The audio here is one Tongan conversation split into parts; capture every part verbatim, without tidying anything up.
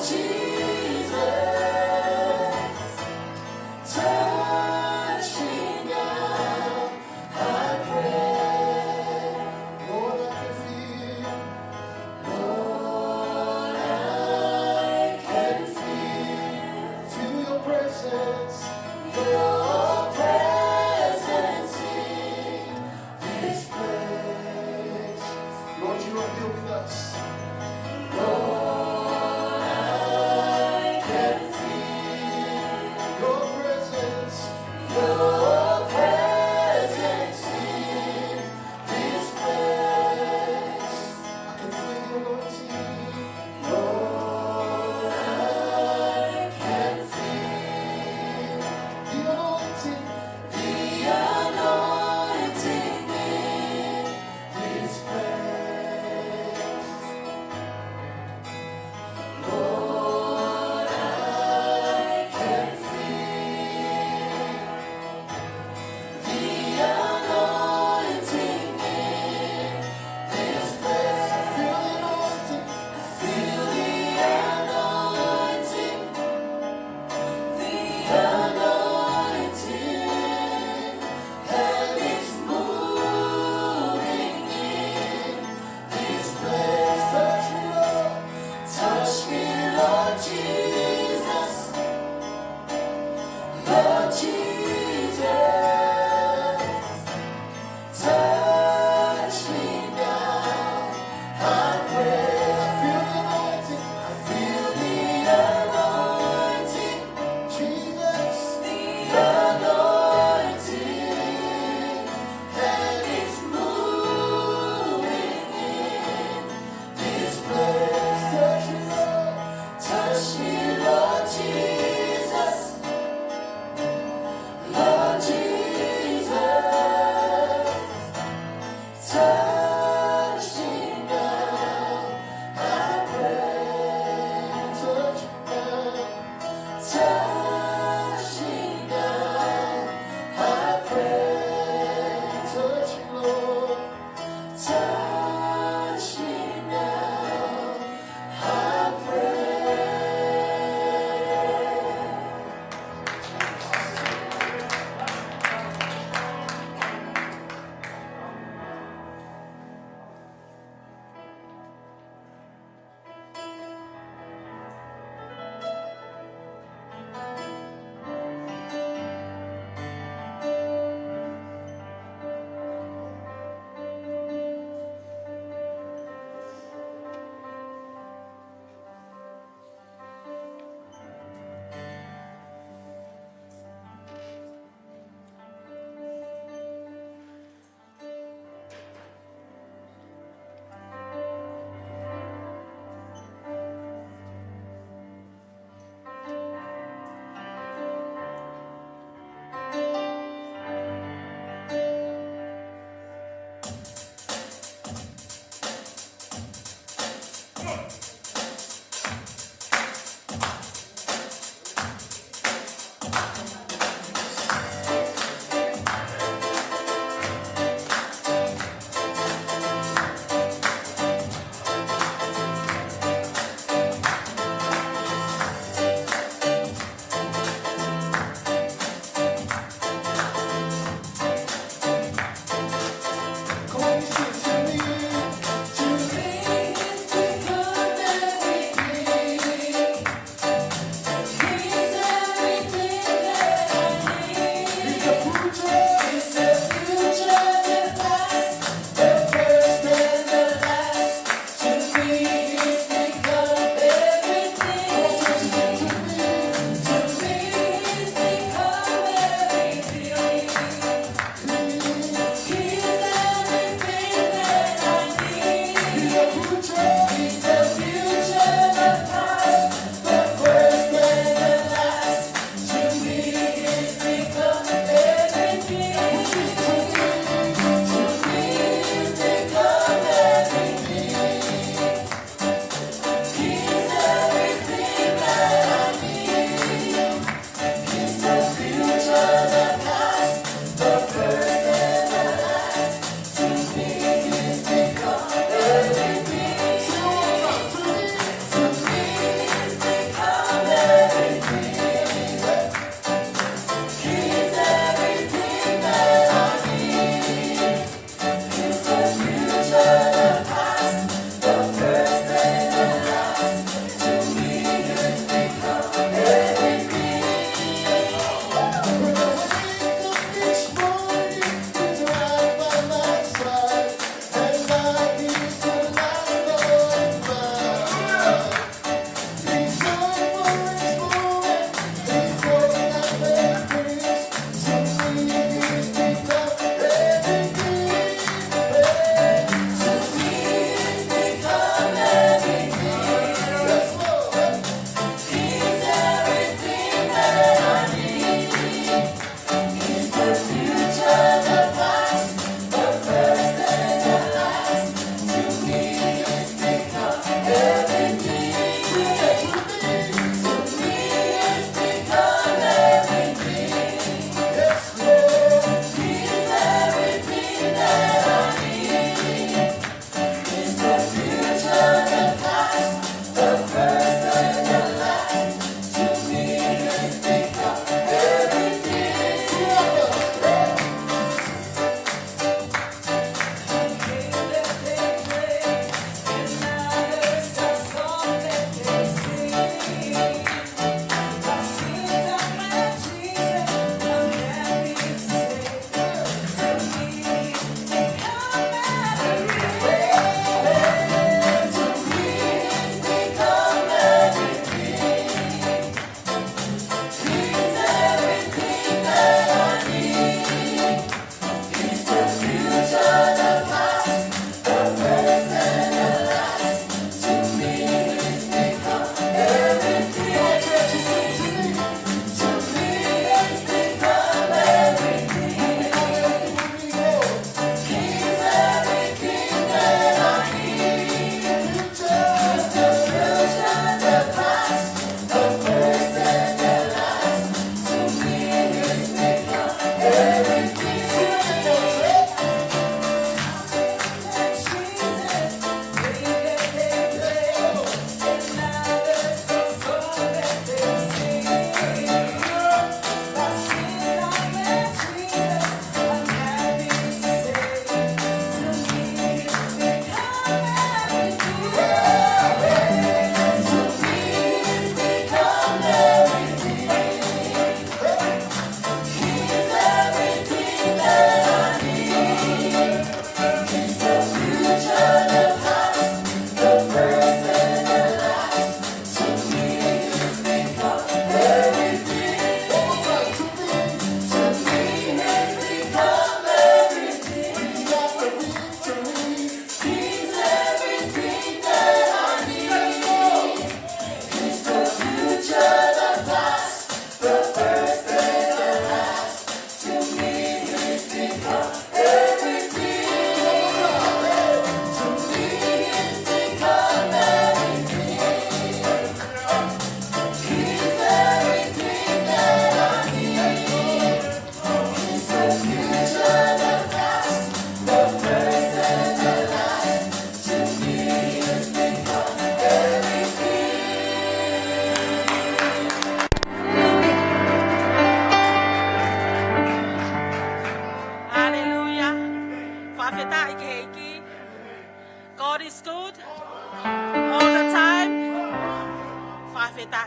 Jesus, touch me now, I pray. Lord, I can feel. Lord, I can feel. Feel your presence. Your presence in this place. Lord, you are here with us. Lord,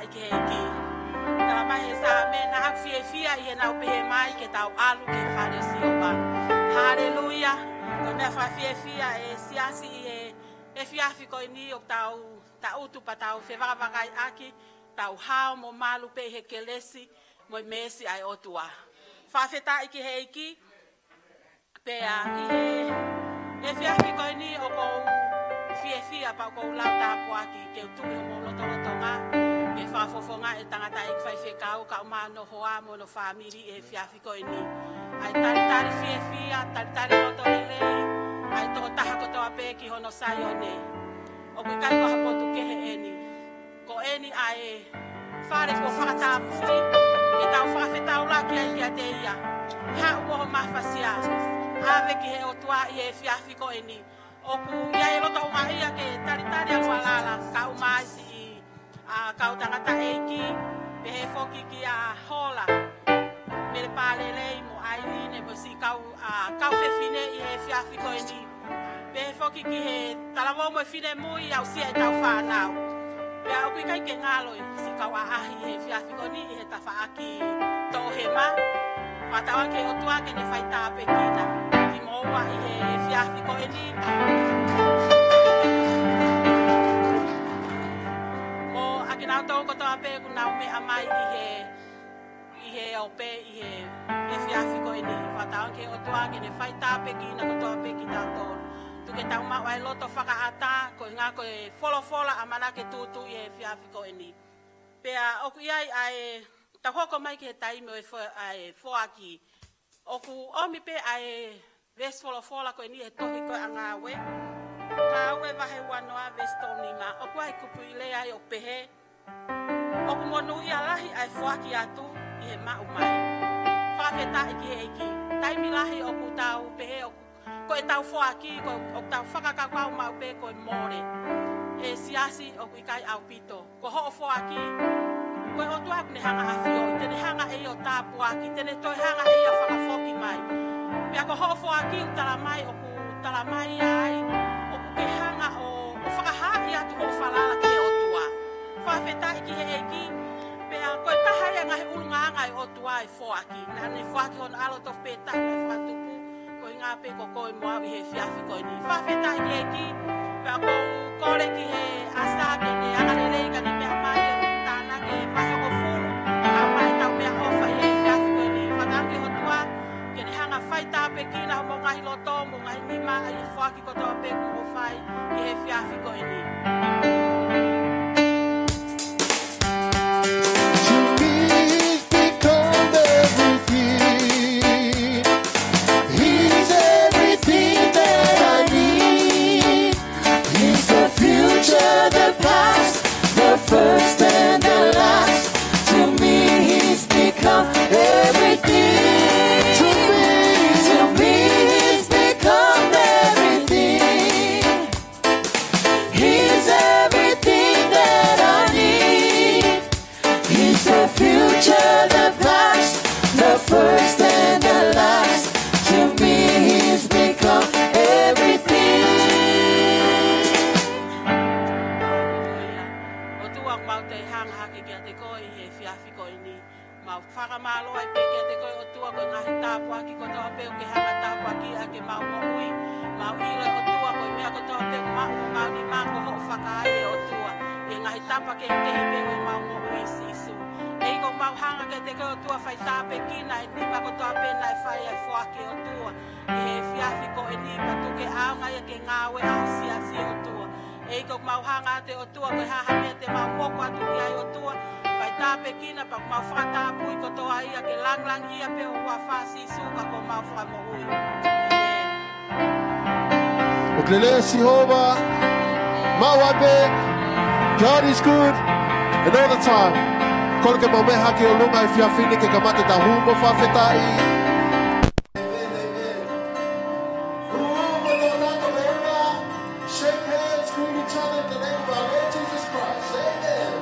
ʻi he ʻEiki. Tala mai he Saame, naʻa ku fiefia ʻi heʻenau pehē mai ke tau ʻalu ki he fale ʻo Sihova. Haleluia. Ko e meʻa fakafiefia e siasi ʻi he efiafi ko eni ʻoku tau tangutu pea tau fevakavakaiʻaki, tau hao mo malu pē ʻi he kelesi mo e meesi ʻa e ʻOtua. Fakafetaʻi ki he ʻEiki. Pea ʻi he efiafi ko eni ʻoku ou fiefia pea ʻoku ou lau tāpuaki ke u tuʻu ʻi homou lotolotonga, ke fakafofongaʻi e tangataʻeiki faifekau kae ʻumaʻā hono hoa mo hono fāmili ʻi he efiafi ko eni. ʻA e talitali fiefia, talitali loto lelei ʻa e tokotaha kotoa pē ki hono Saione. ʻOku ʻikai ko ha potu kehe eni. Ko eni ʻa e fale kuo fakatapui, ke tau fakafetaulaki ai kiate ia. Haʻu mo ho mafasia. ʻAve ki he ʻOtua ʻi he efiafi ko eni. ʻOku ʻi ai e loto houngaʻia ke talitali ʻa Kualala, kae ʻumaʻā siʻi, ʻa, kau tangataʻeiki, pehē foki kia Hola, Mele Palelei mo ʻAiline mo siʻi kau, ʻa, kau fefine ʻi he efiafi ko eni. Pehē foki ki he talavou mo e finemui aʻusia ʻetau fānau. Pea ʻoku ʻikai ke ngalo e siʻi kau ʻaʻahi he efiafi ko eni ʻi he tafaʻaki toʻohema. Fakatauange ki he ʻOtua ke ne fai tāpuekina kimoua ʻi he efiafi ko eni. Mo kinautolu kotoa pē ʻoku nau meʻa mai ʻi he ʻi he ope, ʻi he efiafi ko eni. Fakatauange ki he ʻOtua ke ne fai tāpuekina kotoa pē kitautolu. Tuku ke tau maʻu ʻa e loto fakaʻatā, koeʻuhinga ko e folofola ʻamanaki ke tūtuuʻi he efiafi ko eni. Pea ʻoku ʻi ai ʻa e, tau hoko mai ki he taimi ʻo e fo-, ʻa e foaki. ʻOku ʻomi pē ʻa e veesi folofola ko eni he tohi ko e ʻa Ngāue. Ngāue vahe uanoa veesi tolunima. ʻOku ʻi ai e kupuʻi lea ai ʻoku pehē, ʻoku monūʻia lahi ʻa e foaki atu ʻi he maʻu mai. Fakafetaʻi ki he ʻEiki. Taimi lahi ʻoku tau pehē ʻoku, ko ʻetau foaki, ko, ʻoku tau fakakaukau maʻu pē ko e mole. ʻE siasi ʻoku ʻikai ʻaupito. Ko hoʻo foaki, ko e ʻOtua ʻoku ne hanga ʻo ʻafioʻi, te ne hanga ʻe ia ʻo tāpuaki, te ne toe hanga ʻe ia ʻo fakafoki mai. Pea ko hoʻo foaki ʻoku tala mai, ʻoku tala mai ai, ʻoku ke hanga ʻo, ʻo fakahaaʻi atu hoʻo falala ki he ʻOtua. Fakafetaʻi ki he ʻEiki, pea ko e taha ia e ngaahi ʻulungaanga ʻo e ʻOtua e foaki. Naʻa ne foaki hono ʻAlo tofu pē taha naʻe fakatupu, koeʻuhinga pē ko koe mo au ʻi he efiafi ko eni. Fakafetaʻi ki he ʻEiki, pea ʻoku ou kole ki he ʻasa ke ne angalelei ka ne meʻa mai ʻo tānaki e vahe hongofulu, kae ʻumaʻā ʻetau meʻaʻofa ʻi he efiafi ko eni. Fakafetaʻi ki he ʻOtua, ke ne hanga ʻo fai tāpuekina homou ngaahi loto, mo e ngaahi nima ʻi he foaki kotoa pē kuo mou fai ʻi he efiafi ko eni. To me he's become everything. He's everything that I need. He's the future, the past, the first and the last. To me he's become everything. To me, to me he's become everything. He's everything that I need. He's the future, the past, the first and the last. To me he's become everything. ʻOtua, mau toe hanga hake kiate koe ʻi he efiafi ko eni. Mau fakamālō ai pē kiate koe ʻOtua ko e ngaahi tāpuaki kotoa pē ʻoku ke hanga ʻo tāpuakiʻi ʻaki ʻemau moʻui. Mau ʻilo ʻOtua ko e meʻa kotoa pē ʻoku maʻu ʻi homau nima ko hoʻo fakaai ʻe ʻOtua. ʻI he ngaahi tapa kehekehe pē ʻo ʻemau moʻui Sīsū. ʻEiki ʻoku mau hanga kiate koe ʻOtua fai tāpuekina e nima kotoa pē naʻe fai ai e foaki ʻOtua. ʻI he efiafi ko eni pea tuku ke ʻaonga ia ke ngāue ʻa e siasi ʻOtua. ʻEiki ʻoku mau hanga atu ʻOtua ko e hā ha meʻa te mau hoko atu ki ai ʻOtua. Fai tāpuekina pea mau fakatapui kotoa ia ke langilangiʻia pē ho huafa Sīsū ka ko homau Fakamoʻui. ʻĒmeni. ʻOku lelei ʻa Sihova, maʻu ai pē, God is good, and all the time. Kole ke mau meʻa hake ʻi ʻolunga he efiafi ni ke kamata ʻetau hū mo fakafetaʻi. Amen, amen. Who would not know the Lord? Shake hands, greet each other in the name of our Lord Jesus Christ. Amen.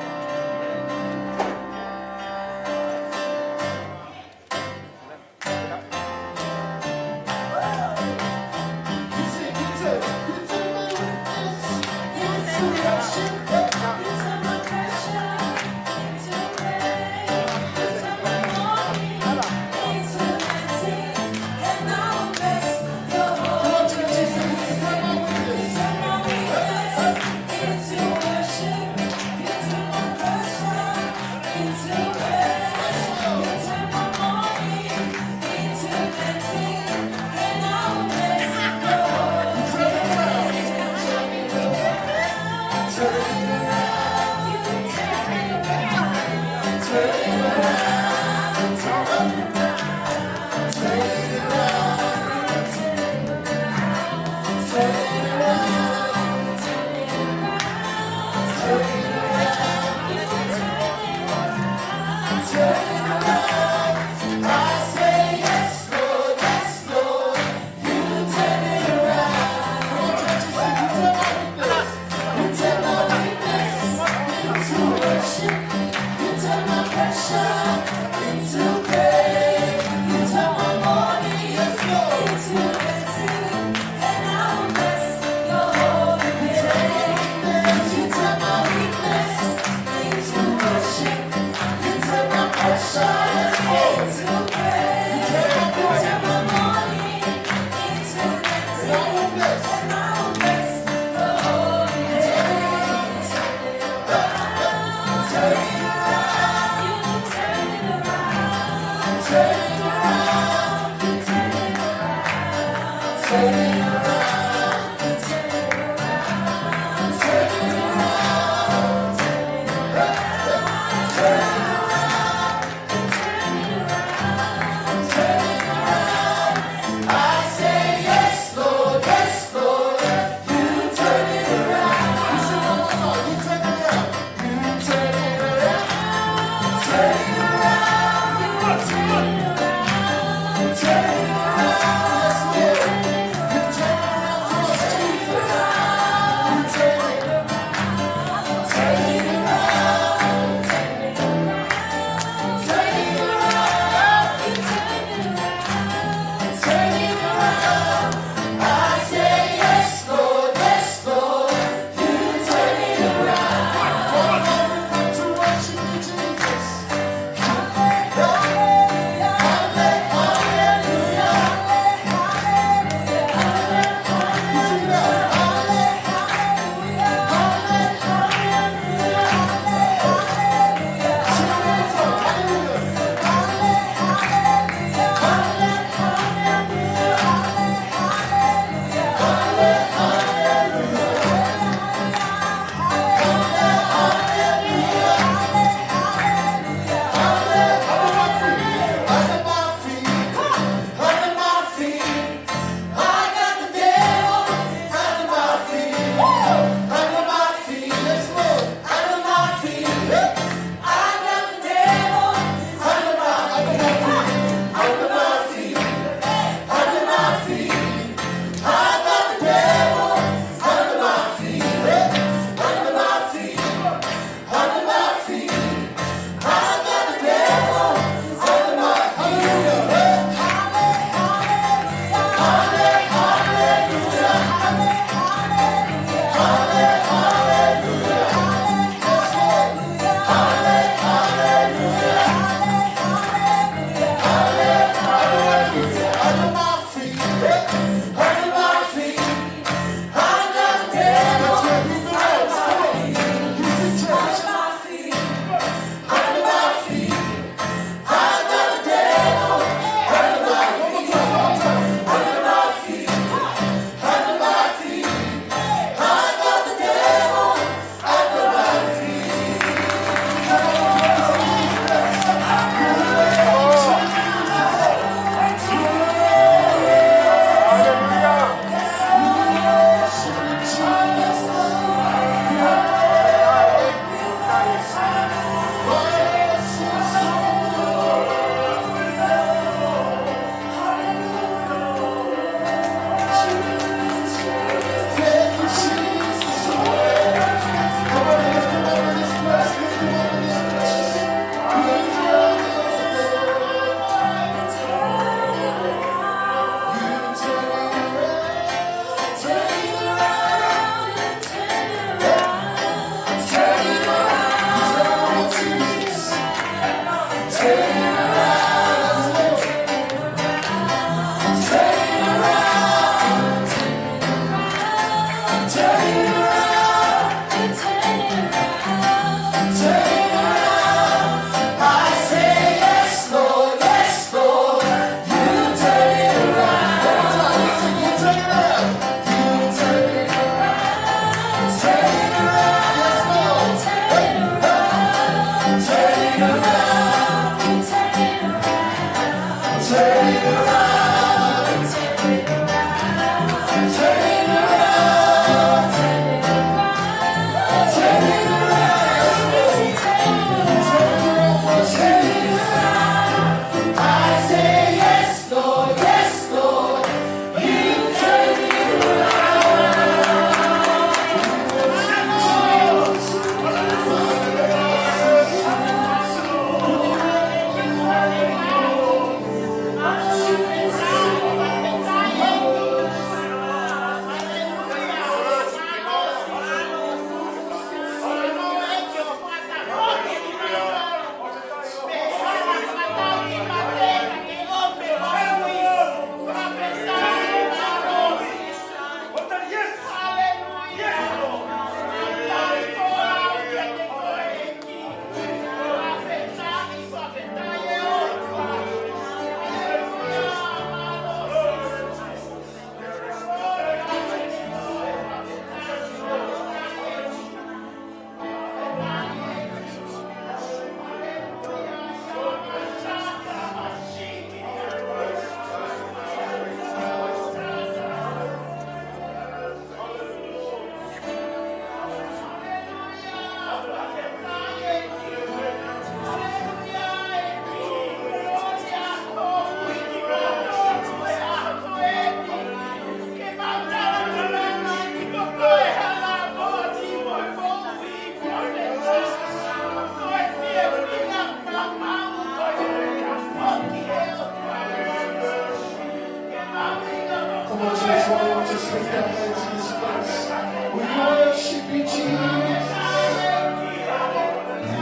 Just lift our hands in this place. We worship you, Jesus.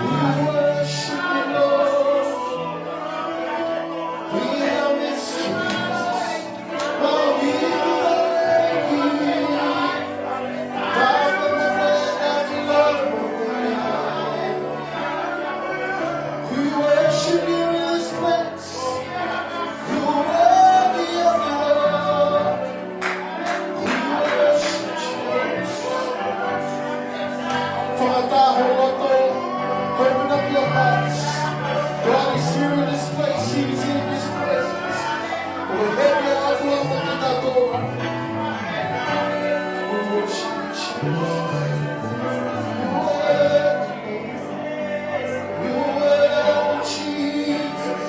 We worship you, Lord. We love you, Jesus. Oh, we love you. Father, we love you. We worship you in this place. You're worthy of it all. We worship you. Fakatā ho loto, open up your hearts. God is here in this place. He is in this presence. We're here to offer up the Lord. We worship you, Jesus. You're worthy. You're worthy, Jesus.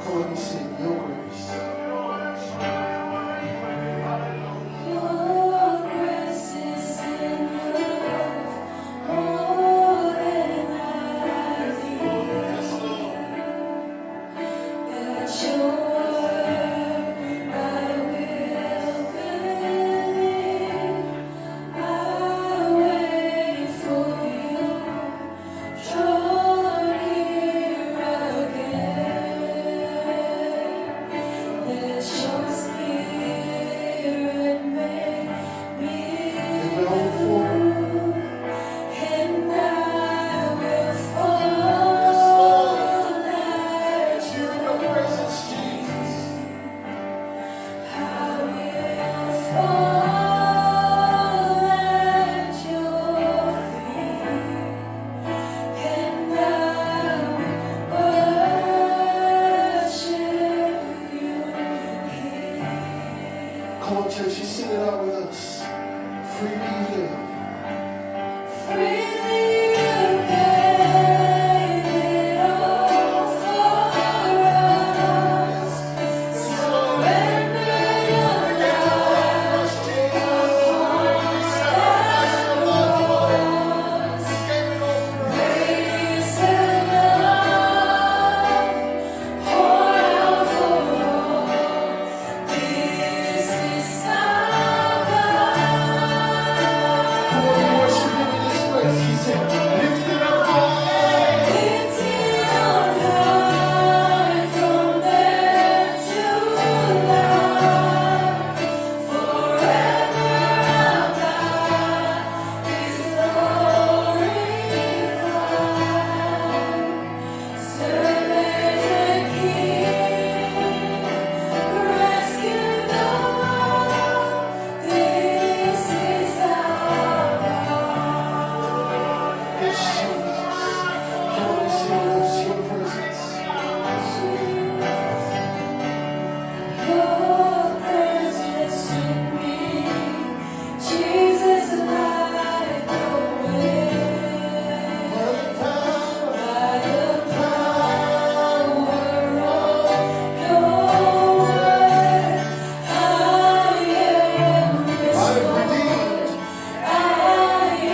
Come on, we sing Your Grace. Your grace is enough, more than I need. At your word I will believe. I wait for you. Draw near again. Let your spirit make me new. And I will fall at your feet. I will fall at your feet, and I will worship you here. Come on, church, you sing it out with us. Freely you give. Freely you gave it all for us. Surrender your life. Praise the Lord. Pour out for all. This is our God. Come on, we worship him in this place. He said, "Lift it up high." Lift it up high from there to life. Forever our God is glorified. Servant and king, rescue the world. This is our God. Yes, Jesus. Come on, sing those, your presence. Your presence in me. Jesus, light the way. By the power, by the power of your word, I am restored. I am redeemed. I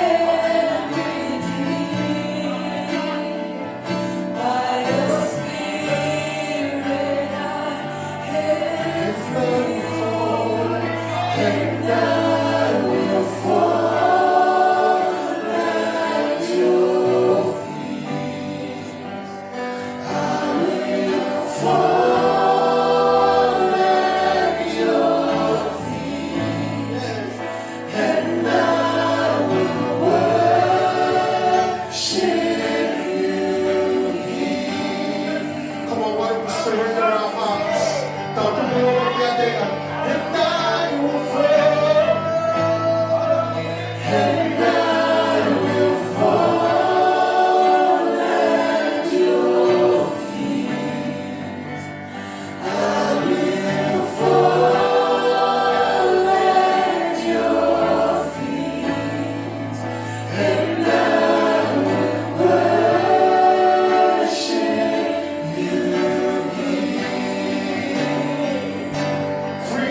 am redeemed. By your Spirit I am free, and I will fall at your feet. I will fall at your feet. And I will worship you here. Come on, why don't we surrender our hearts? Tau tuʻu mo e loto kiate ia. And I will fall. And I will fall at your feet. I will fall at your feet, and I will worship you here. Free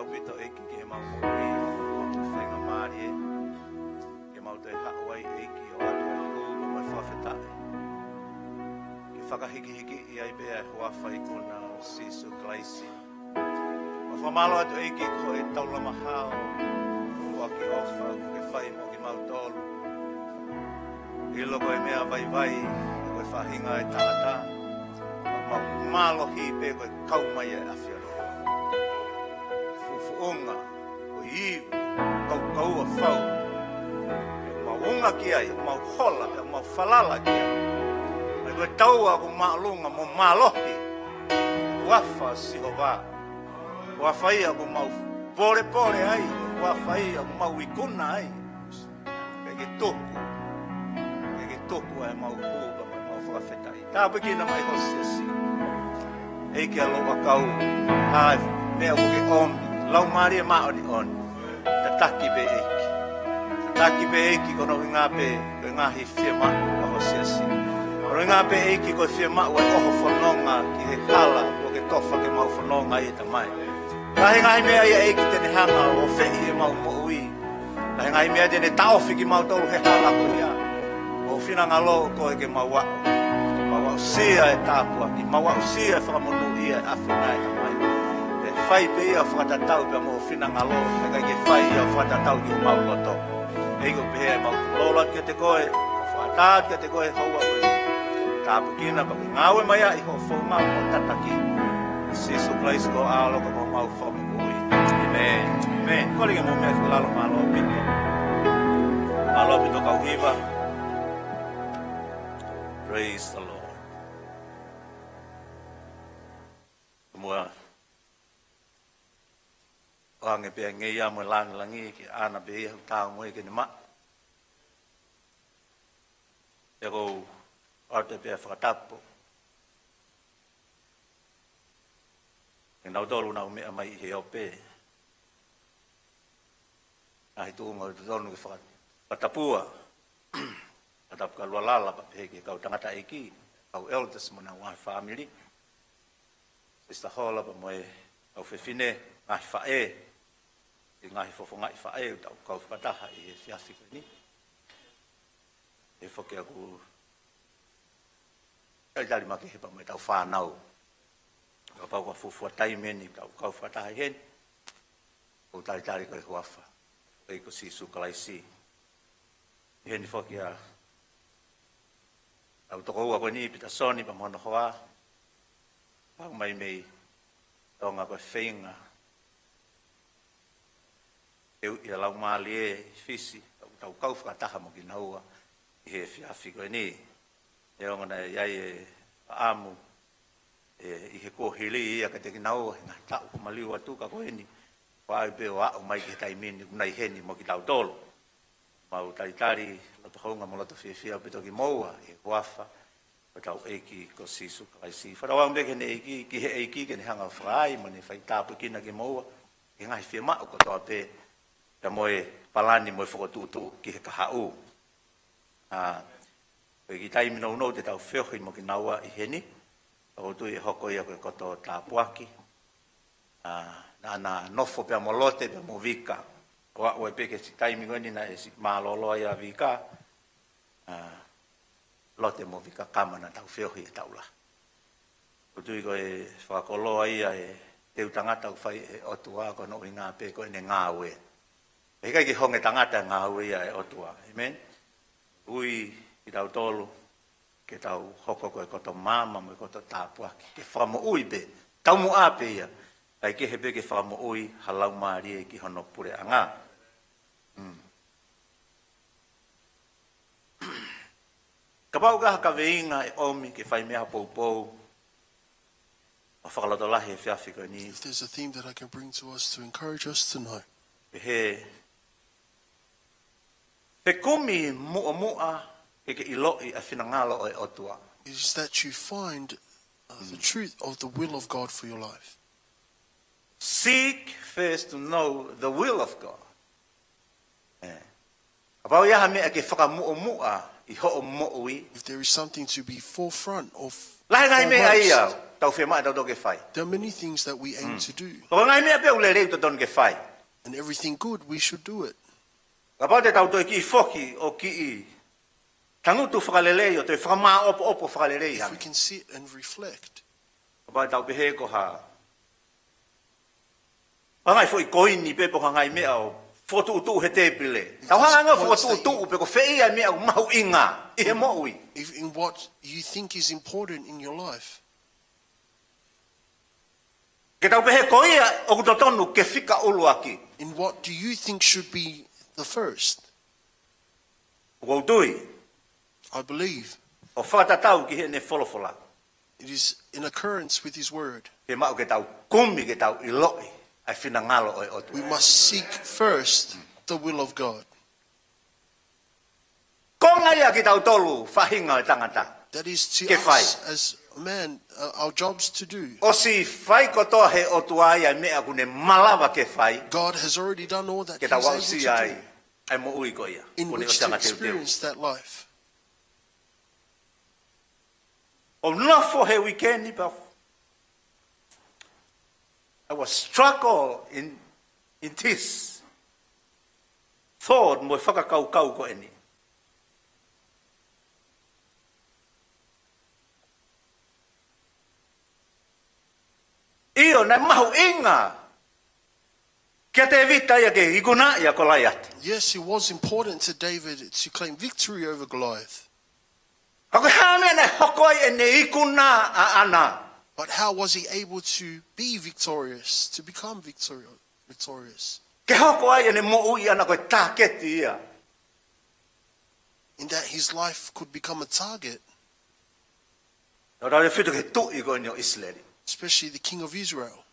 ʻaupito ʻEiki ki heʻemau moʻui, ʻemau faingamālie, ke mau toe haʻu ai ʻEiki ʻo ʻoatu e hū mo e fakafetaʻi. Ke fakahikihiki ai pē ʻa e huafa ikuna ʻo Sīsū Kalaisi. Mau fakamālō atu ʻEiki ko e taulama hao, foaki ʻofa, kuo ke fai mo kimautolu. ʻIlo ko e meʻa vaivai, ko e faʻahinga ʻo e tangata. Mau mālohi pē ko e kau mai ʻa e ʻAfiona. Fuʻufuʻunga, ko e ivi, kaukaua fau. Mau unga ki ai, mau hola, mau falala ki ai. Mai ko e taua ʻoku māʻolunga mo mālohi. Huafa Sihova. Huafa ia ʻoku mau polepole ai, huafa ia ʻoku mau ikuna ai. Ke ke tuku, ke ke tuku ʻa ʻemau hū, pea mo ʻemau fakafetaʻi. Tāpuekina mai ho siasi. ʻEiki ʻa e ʻakau, ʻa e meʻa ʻoku ke ʻomi, Laumālie Māʻoniʻoni. Tataki pē ʻEiki. Tataki pē ʻEiki ko hono ʻuhinga pē, ko e ngaahi fiemaʻu ʻa ho siasi. Ko hono ʻuhinga pē ʻEiki ko e fiemaʻu ʻa e ʻoho fononga ki he hala, kuo ke tofa ke mau fononga ai ʻe Tamai. Lahi ngaahi meʻa ia ʻEiki te ne hanga ʻo feʻi ʻemau moʻui. Lahi ngaahi meʻa te ne taʻofi kimautolu he hala ko ia. Mau finangalo koe ke mau aʻu. Mau aʻusia e tāpuaki, mau aʻusia e fakamonūʻia ʻa e ʻAfiona ʻe Tamai. Pea fai pē ia fakatatau pea mo e finangalo, ʻikai ke fai ia fakatatau ki homau loto. ʻEiki ʻoku pehē ʻemau lolo atu kiate koe, fakatātā atu kiate koe houa ko eni. Tāpuekina pea ke ngāue mai ʻi hoʻo founga mo e tataki. Sīsū Kalaisi ko e ʻAlo ko homau Fakamoʻui. ʻĒmeni. ʻĒmeni. Kole ke mou meʻa ki lalo, mālō ʻaupito. Mālō ʻaupito kau hiva. Praise the Lord. Mua. ʻOange pē ʻa e ngeia mo e langilangi ke ʻana pē ia ʻoku tau mo e ke ne maʻu. Pea ʻoku ou ʻoatu pē ʻa e fakatapu kiate kinautolu ʻoku nau meʻa mai ʻi he ope. Ngaahi tuʻunga ʻoku totonu ke faka-, fakatapua. Fakatapu kalualala pea pehē ki he kau tangataʻeiki, kau elders mo honau ngaahi fāmili. Sister Hola pea mo e kau fefine, ngaahi faʻē, ʻi he ngaahi fofongaʻi faʻē ʻoku tau kau fakataha ʻi he efiafi ko eni. ʻE foki ʻaku talitali makehe pea mo e tau fānau. Kapau ko e fuofua taimi eni ʻoku tau kau fakataha ʻi heni, ʻoku talitali ko e huafa ʻo e ʻEiki ko Sīsū Kalaisi. ʻI heni foki ʻa ʻeku tokoua ko eni, Pita Soni pea mo hono hoa, pau mai mei Tonga ko e feinga ʻe ui ʻa Laumālie ʻi Fisi, tau, tau kau fakataha mo kinaua ʻi he efiafi ko eni. Neongo naʻe ʻi ai e fakaʻamu, ē, ʻi he kuohili ia kiate kinaua, he ngaahi taʻu kuo maliu atu ka ko eni, fai pē ʻo aʻu mai ki he taimi ni, ʻoku nau ʻi heni mo kitautolu. Mau talitali, loto hounga mo loto fiefia ʻaupito kimoua, ʻi he huafa ʻo hotau ʻEiki ko Sīsū Kalaisi. Fakatauange pē ki heʻene ʻEiki, ki he ʻEiki ke ne hanga ʻo fai mo ne fai tāpuekina kimoua, ʻi he ngaahi fiemaʻu kotoa pē, pea mo e palani mo e fokotuʻutuʻu ki he kahaʻu. ʻA, ko e kiʻi taimi nounou te tau feohi mo kinaua ʻi heni, ʻoku ou tui ʻe hoko ia ko e koto tāpuaki. ʻA, naʻa na nofo pea mo Lote pea mo Vika. ʻO aʻu ai pē ki he siʻi taimi ko eni naʻe siʻi mālōlō ai ʻa Vika. ʻA, Lote mo Vika kama naʻa tau feohi he taʻu lahi. ʻOku ou tui ko e fakakoloa ia ʻa e teu tangata ʻoku fai ʻe he ʻOtua ko hono ʻuhinga pē ko ʻene ngāue. He ʻikai ke honge tangata e ngāue ia ʻa e ʻOtua. ʻĒmeni. Ui kitautolu ke tau hoko ko e koto maama mo e koto tāpuaki. Ke fakamoʻui pē, taumuʻa pē ia. ʻIkai kehe pē ke fakamoʻui ha laumālie ki hono puleʻanga. Mm. Kapau ʻoku ʻi ai ha kaveinga ʻe ʻomi ke fai mei ai ha poupou ʻo fakalotolahi he efiafi ko eni. If there's a theme that I can bring to us to encourage us tonight, Pehē, fekumi muʻomuʻa ke ke ʻiloʻi ʻa e finangalo ʻo e ʻOtua. Is that you find, uh, the truth of the will of God for your life. Seek first to know the will of God. ʻE. Kapau ʻoku ʻi ai ha meʻa ke fakamuʻomuʻa ʻi hoʻo moʻui. If there is something to be forefront of, lahi ngaahi meʻa foremost, ia. tau fiemaʻu ʻe tautolu ke fai. There are many things that we aim to do. Ko e ngaahi meʻa pē ʻoku lelei ʻoku totonu ke fai. And everything good, we should do it. Kapau te tau toe kiʻi foki ʻo kiʻi tangutu fakalelei ʻo toe fakamāʻopoʻopo fakalelei. If we can sit and reflect. Kapau te tau pehē ko ha, ha ngaahi foʻi koini pē pe ko ha ngaahi meʻa ʻoku fokotuʻutuʻu he tēpile. Tau hanga ʻo fokotuʻutuʻu pe ko fē ia meʻa ʻoku mahuʻinga ʻi he moʻui. If in what you think is important in your life. Ke tau pehē ko ia ʻoku totonu ke fika ʻuluaki. In what do you think should be the first? ʻOku ou tui. I believe. ʻO fakatatau ki heʻene folofola. It is in accordance with his word. Ke maʻu ke tau kumi ke tau ʻiloʻi ʻa e finangalo ʻo e ʻOtua. We must seek first the will of God. Ko e ngaahi ia kitautolu faʻahinga ʻo e tangata. That is to us as a man, uh, our jobs to do. ʻOsi fai kotoa he ʻOtua ia e meʻa ʻoku ne malava ke fai. God has already done all that he is able to do. Ke tau aʻusia ai ʻa e moʻui ko ia. In which to experience that life. ʻO nofo he weekend ni pea I was struggle in, in this thought mo e fakakaukau ko eni. ʻIo, naʻe mahuʻinga kia Tēvita ia ke ikunaʻi ʻa Kolaiate. Yes, it was important to David to claim victory over Goliath. Ka ko e hā e meʻa naʻe hoko ai ʻene ikuna ʻaʻana? But how was he able to be victorious, to become victorio-, victorious? Ke hoko ai ʻene moʻui ʻaʻana ko e tāketi ia. In that his life could become a target. Naʻa tau lea fito ki he tuʻi ko eni ʻo ʻIsileli. Especially the king of Israel.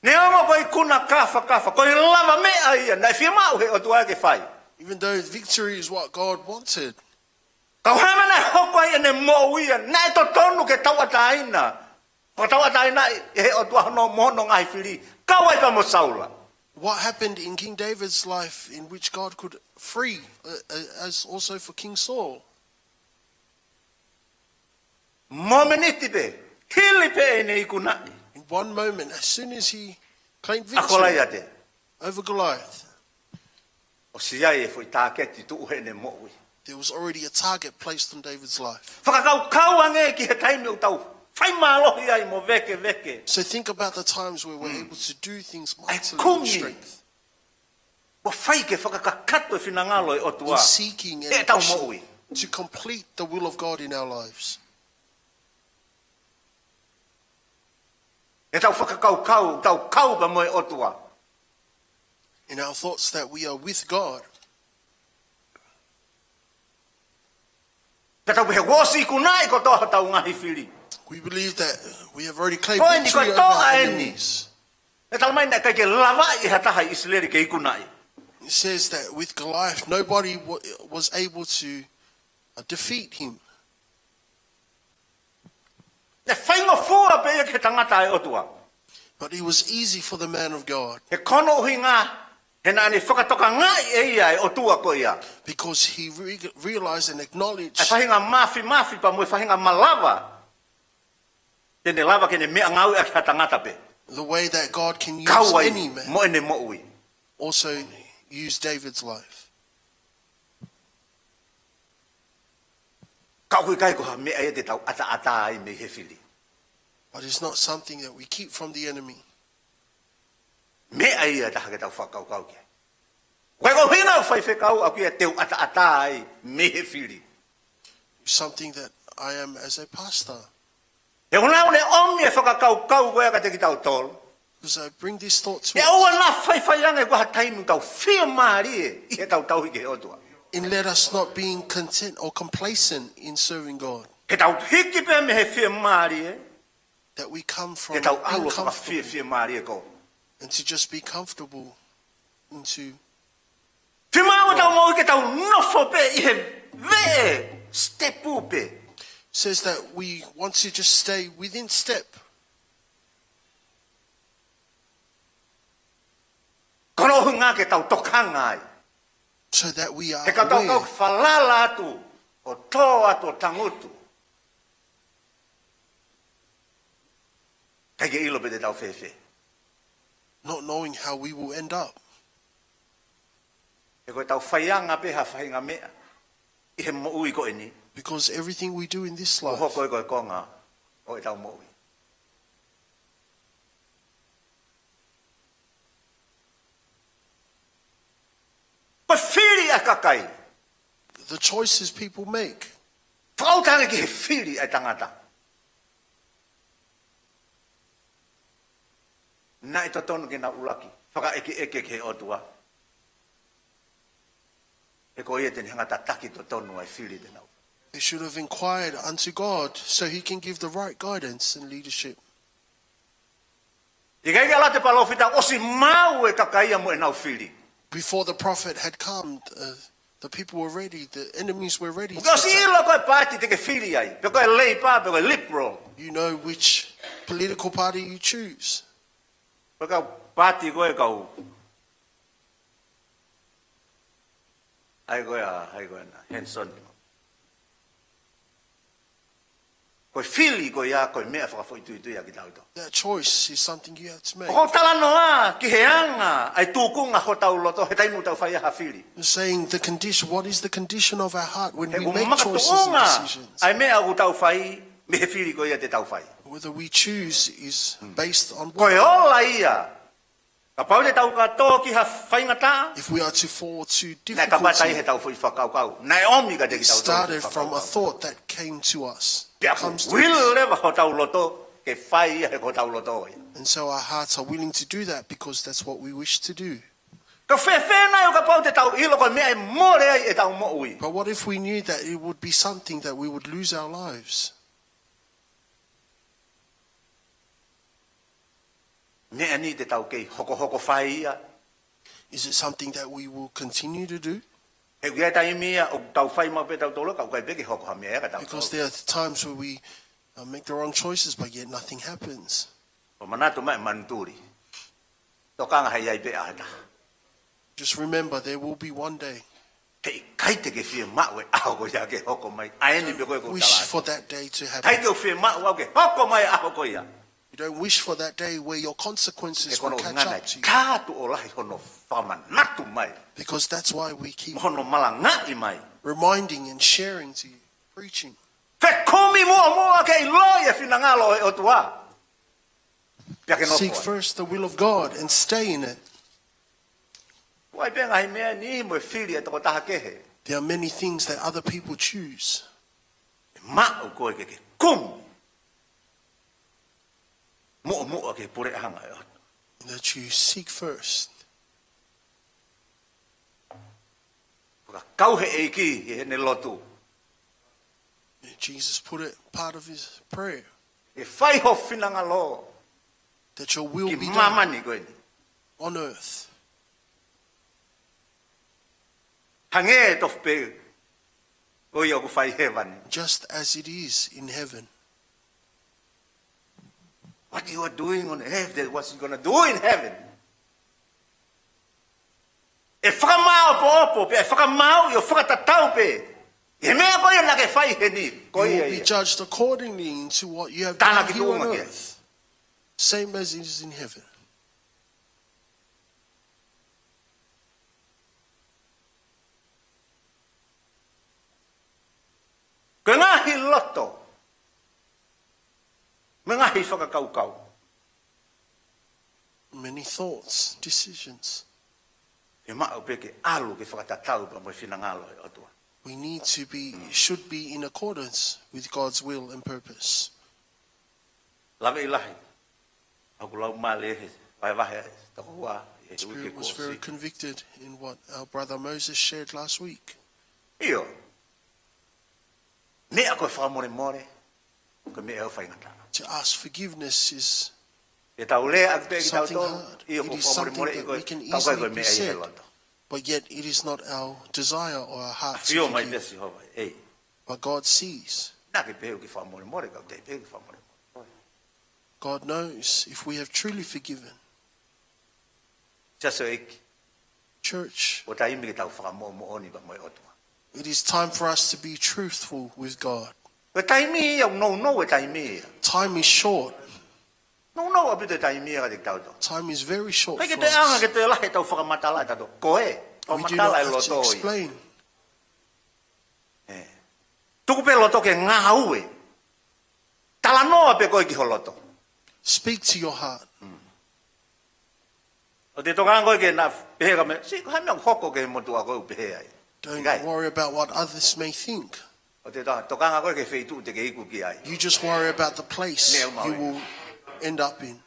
Neongo ko e ikuna kāfakafa, ko e lavameʻa ia naʻe fiemaʻu he ʻOtua ke fai. Even though victory is what God wanted. Ka ko e hā e meʻa naʻe hoko ai ʻene moʻui ia, naʻe totonu ke tauʻatāina. Ko e tauʻatāina ʻe he ʻOtua hono mo hono ngaahi fili. Kau ai pea mo Saula. What happened in King David's life in which God could free, uh, uh, as also for King Saul? Momeniti pē, hili pē ʻene ikunaʻi. In one moment, as soon as he claimed victory over Goliath, ʻosi ʻi ai e foʻi tāketi tuʻu heʻene moʻui. There was already a target placed on David's life. Fakakaukau ange ki he taimi ʻoku tau fai mālohi ai mo vēkeveke. So think about the times where we're able to do things mightily in strength. Mo fai ke fakakakato e finangalo e ʻOtua. In seeking and ʻetau moʻui. To complete the will of God in our lives. ʻEtau fakakaukau, tau kau pea mo e ʻOtua. In our thoughts that we are with God. Ka tau pehē kuo ʻosi ikunaʻi kotoa hotau ngaahi fili. We believe that we have already claimed victory over our enemies. Ko eni ko e toʻa eni. Naʻe talamai naʻe ʻikai ke lava ʻe ha taha ʻi ʻIsileli ke ikunaʻi. It says that with Goliath, nobody wa-, was able to, uh, defeat him. Naʻe faingofua pē ia ki he tangata ʻa e ʻOtua. But it was easy for the man of God. He ko hono ʻuhinga, he naʻa ne fakatokangaʻi ʻe ia e ʻOtua ko ia. Because he re-, realized and acknowledged ʻa e faʻahinga māfimafi pea mo e faʻahinga malava te ne lava ke ne meʻangāueʻaki ha tangata pē. The way that God can use any man. Kau ai mo ʻene moʻui. Also use David's life. Ka ʻoku ʻikai ko ha meʻa ia te tau ʻataʻatā ai mei he fili. But it's not something that we keep from the enemy. Meʻa ia ʻe taha ke tau fakakaukau ki ai. Ko e ʻuhinga ʻoku ou faifekau au ki ai te u ʻataʻatā ai mei he fili. Something that I am as a pastor. He ʻoku ou ʻomi e fakakaukau ko ia kiate kitautolu. Because I bring this thought to us. He ʻoua naʻa faifai ange ko ha taimi ʻoku tau fiemālie ʻi heʻetau tauhi ki he ʻOtua. And let us not being content or complacent in serving God. Ke tau hiki pē mei he fiemālie. That we come from being comfortable. Ke tau ʻalu ʻo fakafie-, fiemālie ko. And to just be comfortable into Fiemaʻu ʻetau moʻui ke tau nofo pē ʻi he veʻe, step pē. Says that we want to just stay within step. Ko hono ʻuhinga ke tau tokanga ai. So that we are aware. He ka tau kau falala atu, ʻo tō atu, ʻo tangutu. ʻIkai ke ʻilo pe te tau fēfē. Not knowing how we will end up. He ko ʻetau faiʻanga pē ha faʻahinga meʻa ʻi he moʻui ko eni. Because everything we do in this life, ʻoku hoko ia ko e konga ʻo ʻetau moʻui. Ko e fili ʻa e kakai. The choices people make. Fakaʻuta ange ki he fili ʻa e tangata. Naʻe totonu ke nau ʻuluaki fakaʻekeʻeke ki he ʻOtua. He ko ia te ne hanga ʻo tataki totonu ʻa e fili te nau. They should have inquired unto God so he can give the right guidance and leadership. ʻIkai ke ala ʻa e palōfita ʻosi maʻu ʻe he kakai ia mo ʻenau fili. Before the prophet had come, uh, the people were ready, the enemies were ready to attack. ʻOsi ʻilo ko e paati te ke fili ai, pe ko e Labour, pe ko e Liberal. You know which political party you choose. Pe ko e paati ko e kau. ʻAi ko ia, ʻai ko ia na, Henson. Ko e fili ko ia, ko e meʻa fakafoʻituitui ʻa kitautolu. That choice is something you have to make. ʻOku ou talanoa ki he anga ʻa e tūkunga hotau loto, he taimi ʻoku tau fai ai ha fili. Saying the condition, what is the condition of our heart when we make choices and decisions? He ʻoku makatuʻunga ʻa e meʻa ʻoku tau fai, mei he fili ko ia te tau fai. Whether we choose is based on what? Ko e ola ia. Kapau te tau kātoa ki ha faingataʻa. If we are to fall to difficulty, naʻe kamata ia he tau foʻi fakakaukau. Naʻe ʻomi kiate kitautolu e fakakaukau. It started from a thought that came to us. Pea ʻoku will leva hotau loto, ke fai ia he ko hotau loto ia. And so our hearts are willing to do that because that's what we wish to do. Ka fēfē nai ʻo kapau te tau ʻilo ko e meʻa ʻe mole ai ʻetau moʻui. But what if we knew that it would be something that we would lose our lives? Meʻa ni te tau kei hokohoko fai ia. Is it something that we will continue to do? He ʻoku ʻi ai e taimi ia ʻoku tau fai maʻu pē ʻe tautolu, ka ʻoku ʻikai pē ke hoko ha meʻa ia ka tau. Because there are times where we, uh, make the wrong choices, but yet nothing happens. ʻO manatu mai e manutuli. Tokanga he ʻe ʻi ai pē ʻaho ʻe taha. Just remember, there will be one day. He ʻikai te ke fiemaʻu e ʻaho ko ia ke hoko mai. ʻA eni pē ko e ko e tala. Wish for that day to happen. ʻIkai te ke fiemaʻu au ke hoko mai e ʻaho ko ia. You don't wish for that day where your consequences will catch up to you. He ko hono ʻuhinga naʻe kātoa lahi hono fakamanatu mai. Because that's why we keep Mo hono malangaʻi mai. Reminding and sharing to you, preaching. Fekumi muʻomuʻa ke ʻiloʻi e finangalo ʻo e ʻOtua. Pea ke nofo ai. Seek first the will of God and stay in it. ʻOku ʻi ai pē ngaahi meʻa ʻe niʻihi mo e fili ʻa e tokotaha kehe. There are many things that other people choose. ʻE maʻu koe ke ke kumi muʻomuʻa ki he puleʻanga ʻo e ʻOtua. That you seek first. Fakakau he ʻEiki ʻi heʻene lotu. Jesus put it part of his prayer. Ke fai ho finangalo. That your will be done. Ki māmani ko eni. On earth. Hangē tofu pē ko ia ʻoku fai hēvani. Just as it is in heaven. What you are doing on earth, that's what you're gonna do in heaven. ʻE fakamāʻopoʻopo pē, ʻe fakamāuʻi ʻo fakatatau pē ʻi he meʻa ko ia naʻa ke fai heni, ko ia ia. You will be judged accordingly to what you have done here on earth. Tānaki tuʻunga ki ai. Same as it is in heaven. Ko e ngaahi loto, mo e ngaahi fakakaukau. Many thoughts, decisions. ʻE maʻu pē ke ʻalu ke fakatatau pea mo e finangalo ʻo e ʻOtua. We need to be, should be in accordance with God's will and purpose. Lave ʻi lahi ʻa hoku laumālie he vahevahe ʻa e tokoua ʻi he uike kuo ʻosi. Spirit was very convicted in what our brother Moses shared last week. ʻIo. Meʻa ko e fakamolemole, ko e meʻa ʻoku faingataʻa. To ask forgiveness is something hard. ʻE tau lea ʻaki pē kitautolu, ʻio, ko e fakamolemole, ʻio, ka ʻoku ʻikai ko e meʻa ʻi he loto. It is something that we can easily be said, but yet it is not our desire or our heart to forgive. ʻA fio mai pē ʻa Sihova, ʻei. But God sees. Naʻa ke pehē ʻoku ke fakamolemole, ka ʻoku teʻeki pehē ʻoku ke fakamolemole. God knows if we have truly forgiven. Siasi ʻEiki. Church. Ko e taimi ke tau fakamoʻomoʻoni pea mo e ʻOtua. It is time for us to be truthful with God. Ko e taimi ia, ʻoku nounou e taimi ia. Time is short. Nounou ʻaupito e taimi ia kiate kitautolu. Time is very short for us. ʻIkai ke toe ʻaonga ke toe lahi ʻetau fakamatala ʻe tautolu. Ko e, we do fakamatala not e have to loto ia. Explain. ʻE. Tuku pē loto ke ngāue. Talanoa pē koe ki ho loto. Speak to your heart. ʻOua te tokanga koe ke na pehē ka me, si, ko e hā e meʻa ʻoku hoko ki he motuʻa ko ē ʻoku pehē ai. Don't worry about what others may think. ʻOua te to-, tokanga koe ki he feituʻu te ke iku ki ai. You just worry about the place you will end up in.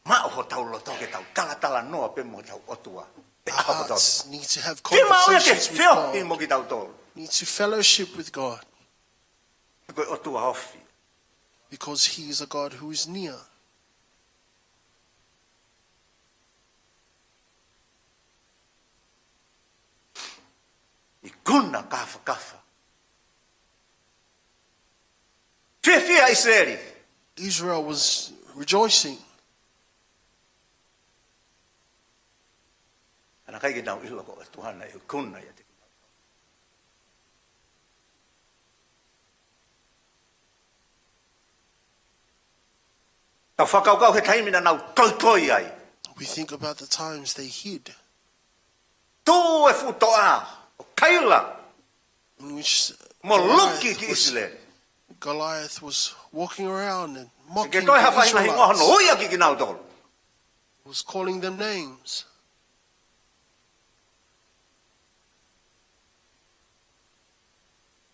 Maʻu hotau loto ke tau talatalanoa pē mo hotau ʻOtua. Our hearts need to have conversations with God. Fiemaʻu ia ke feohi mo kitautolu. Need to fellowship with God. Ko e ʻOtua ofi. Because he is a God who is near. Ikuna kafakafa. Fiefia ʻIsileli. Israel was rejoicing. Ka naʻe ʻikai ke nau ʻilo ko e ʻOtua naʻe ikuna ia te Tau fakakaukau he taimi naʻa nau toitoi ai. We think about the times they hid. Tuʻu e fuʻu toʻa ʻo kaila. In which mo luki ki ʻIsileli. Goliath was walking around and mocking the Israelites. Ke toe ha faʻahinga hingoa hono ui ʻaki kinautolu. Was calling them names.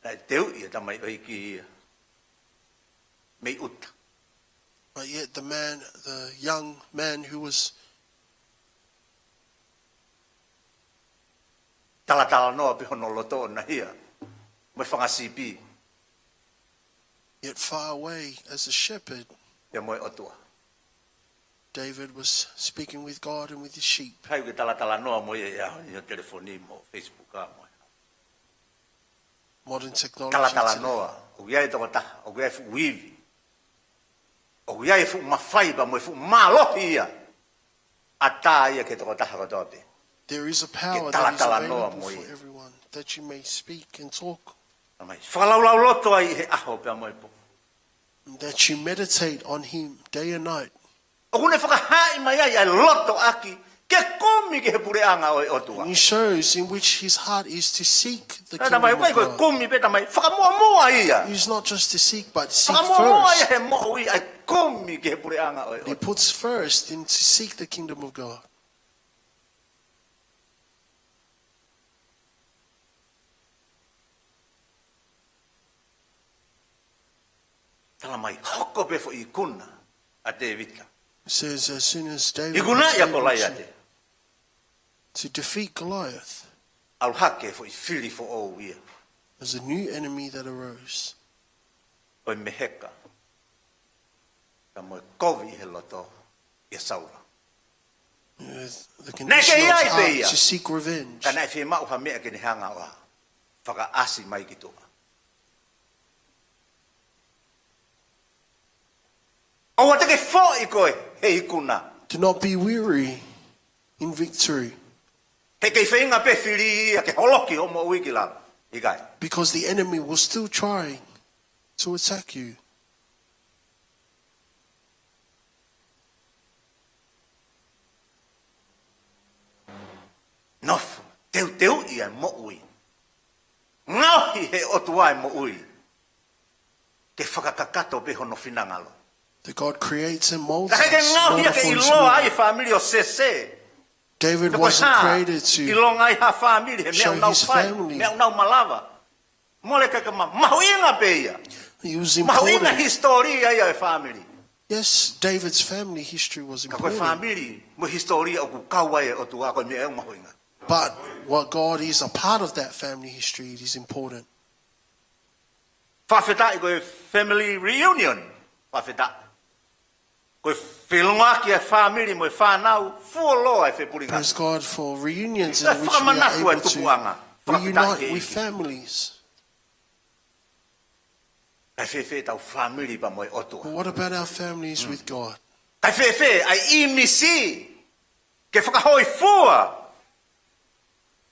Naʻe teuʻi e tamaioʻeiki ia mei ʻuta. But yet the man, the young man who was talatalanoa pē hono loto ʻoʻona ia mo e fanga sipi. Yet far away as a shepherd, ia mo e ʻOtua. David was speaking with God and with his sheep. Hai ke talatalanoa mo ia ia, ia telefoni mo Facebook a mo. Modern technology today. Talatalanoa, ʻoku ʻi ai e tokotaha, ʻoku ʻi ai e fuʻu ivi. ʻOku ʻi ai e fuʻu mafai pea mo e fuʻu mālohi ia. ʻAtā ia ki he tokotaha kotoa pē. There is a power that is available for everyone, that you may speak and talk. Ke talatalanoa mo ia. Mai, fakalaulauloto ai he ʻaho pea mo e pō. That you meditate on him day and night. ʻOku ne fakahaaʻi mai ai ʻa e loto ʻaki ke kumi ki he puleʻanga ʻo e ʻOtua. And he shows in which his heart is to seek the kingdom of God. Tamai, ʻikai ko e kumi pē tamai, fakamuʻomuʻa ia. He's not just to seek, but seek first. Fakamuʻomuʻa ia he moʻui ʻa e kumi ki he puleʻanga ʻo e ʻOtua. He puts first in to seek the kingdom of God. Talamai hoko pē foʻi ikuna ʻa Tēvita. It says as soon as David was able to, to defeat Goliath, ikunaʻi ʻa Kolaiate. ʻAlu hake foʻi fili foʻou ia. There's a new enemy that arose. ʻO e meheka. Ka mo e kovi he loto ʻia Saula. With the condition of his heart to seek revenge. Naʻe kei ai pē ia. Ka naʻe fiemaʻu ha meʻa ke ne hanga ʻo fakaʻasi mai ki tuʻa. ʻOua te ke foʻi koe he ikuna. Do not be weary in victory. He kei feinga pē fili ia ke holoki hoʻo moʻui ki lalo. ʻIkai. Because the enemy will still try to attack you. Nofo, teuteuʻi ʻa e moʻui. Ngaohi he ʻOtua e moʻui. Ke fakakakato pē hono finangalo. That God creates and molds us in order for his will. Naʻe ʻikai ke ngaohi ia ke ʻiloa ai e fāmili ʻo Sese. David wasn't created to show his family. Ko e hā ʻilonga ai ha fāmili he meʻa ʻoku nau fai, meʻa ʻoku nau malava. Mole ka ka ma-, mahuʻinga pē ia. It was important. Mahuʻinga hisitōlia ia e fāmili. Yes, David's family history was important. Ka ko e fāmili mo e hisitōlia ʻoku kau ai e ʻOtua ko e meʻa ʻoku mahuʻinga. But what God is a part of that family history, it is important. Fakafetaʻi ko e family reunion. Fakafetaʻi. Ko e felongoaki e fāmili mo e fānau, fuoloa e fepulingaki. Praise God for reunions in which we are able to reunite with family. Ko e fakamanatu e tupuʻanga. Fakafetaʻi ʻEiki. Kae fēfē ʻetau fāmili pea mo e ʻOtua? But what about our families with God? Kae fēfē ʻa e ʻīmisi ke fakahōifua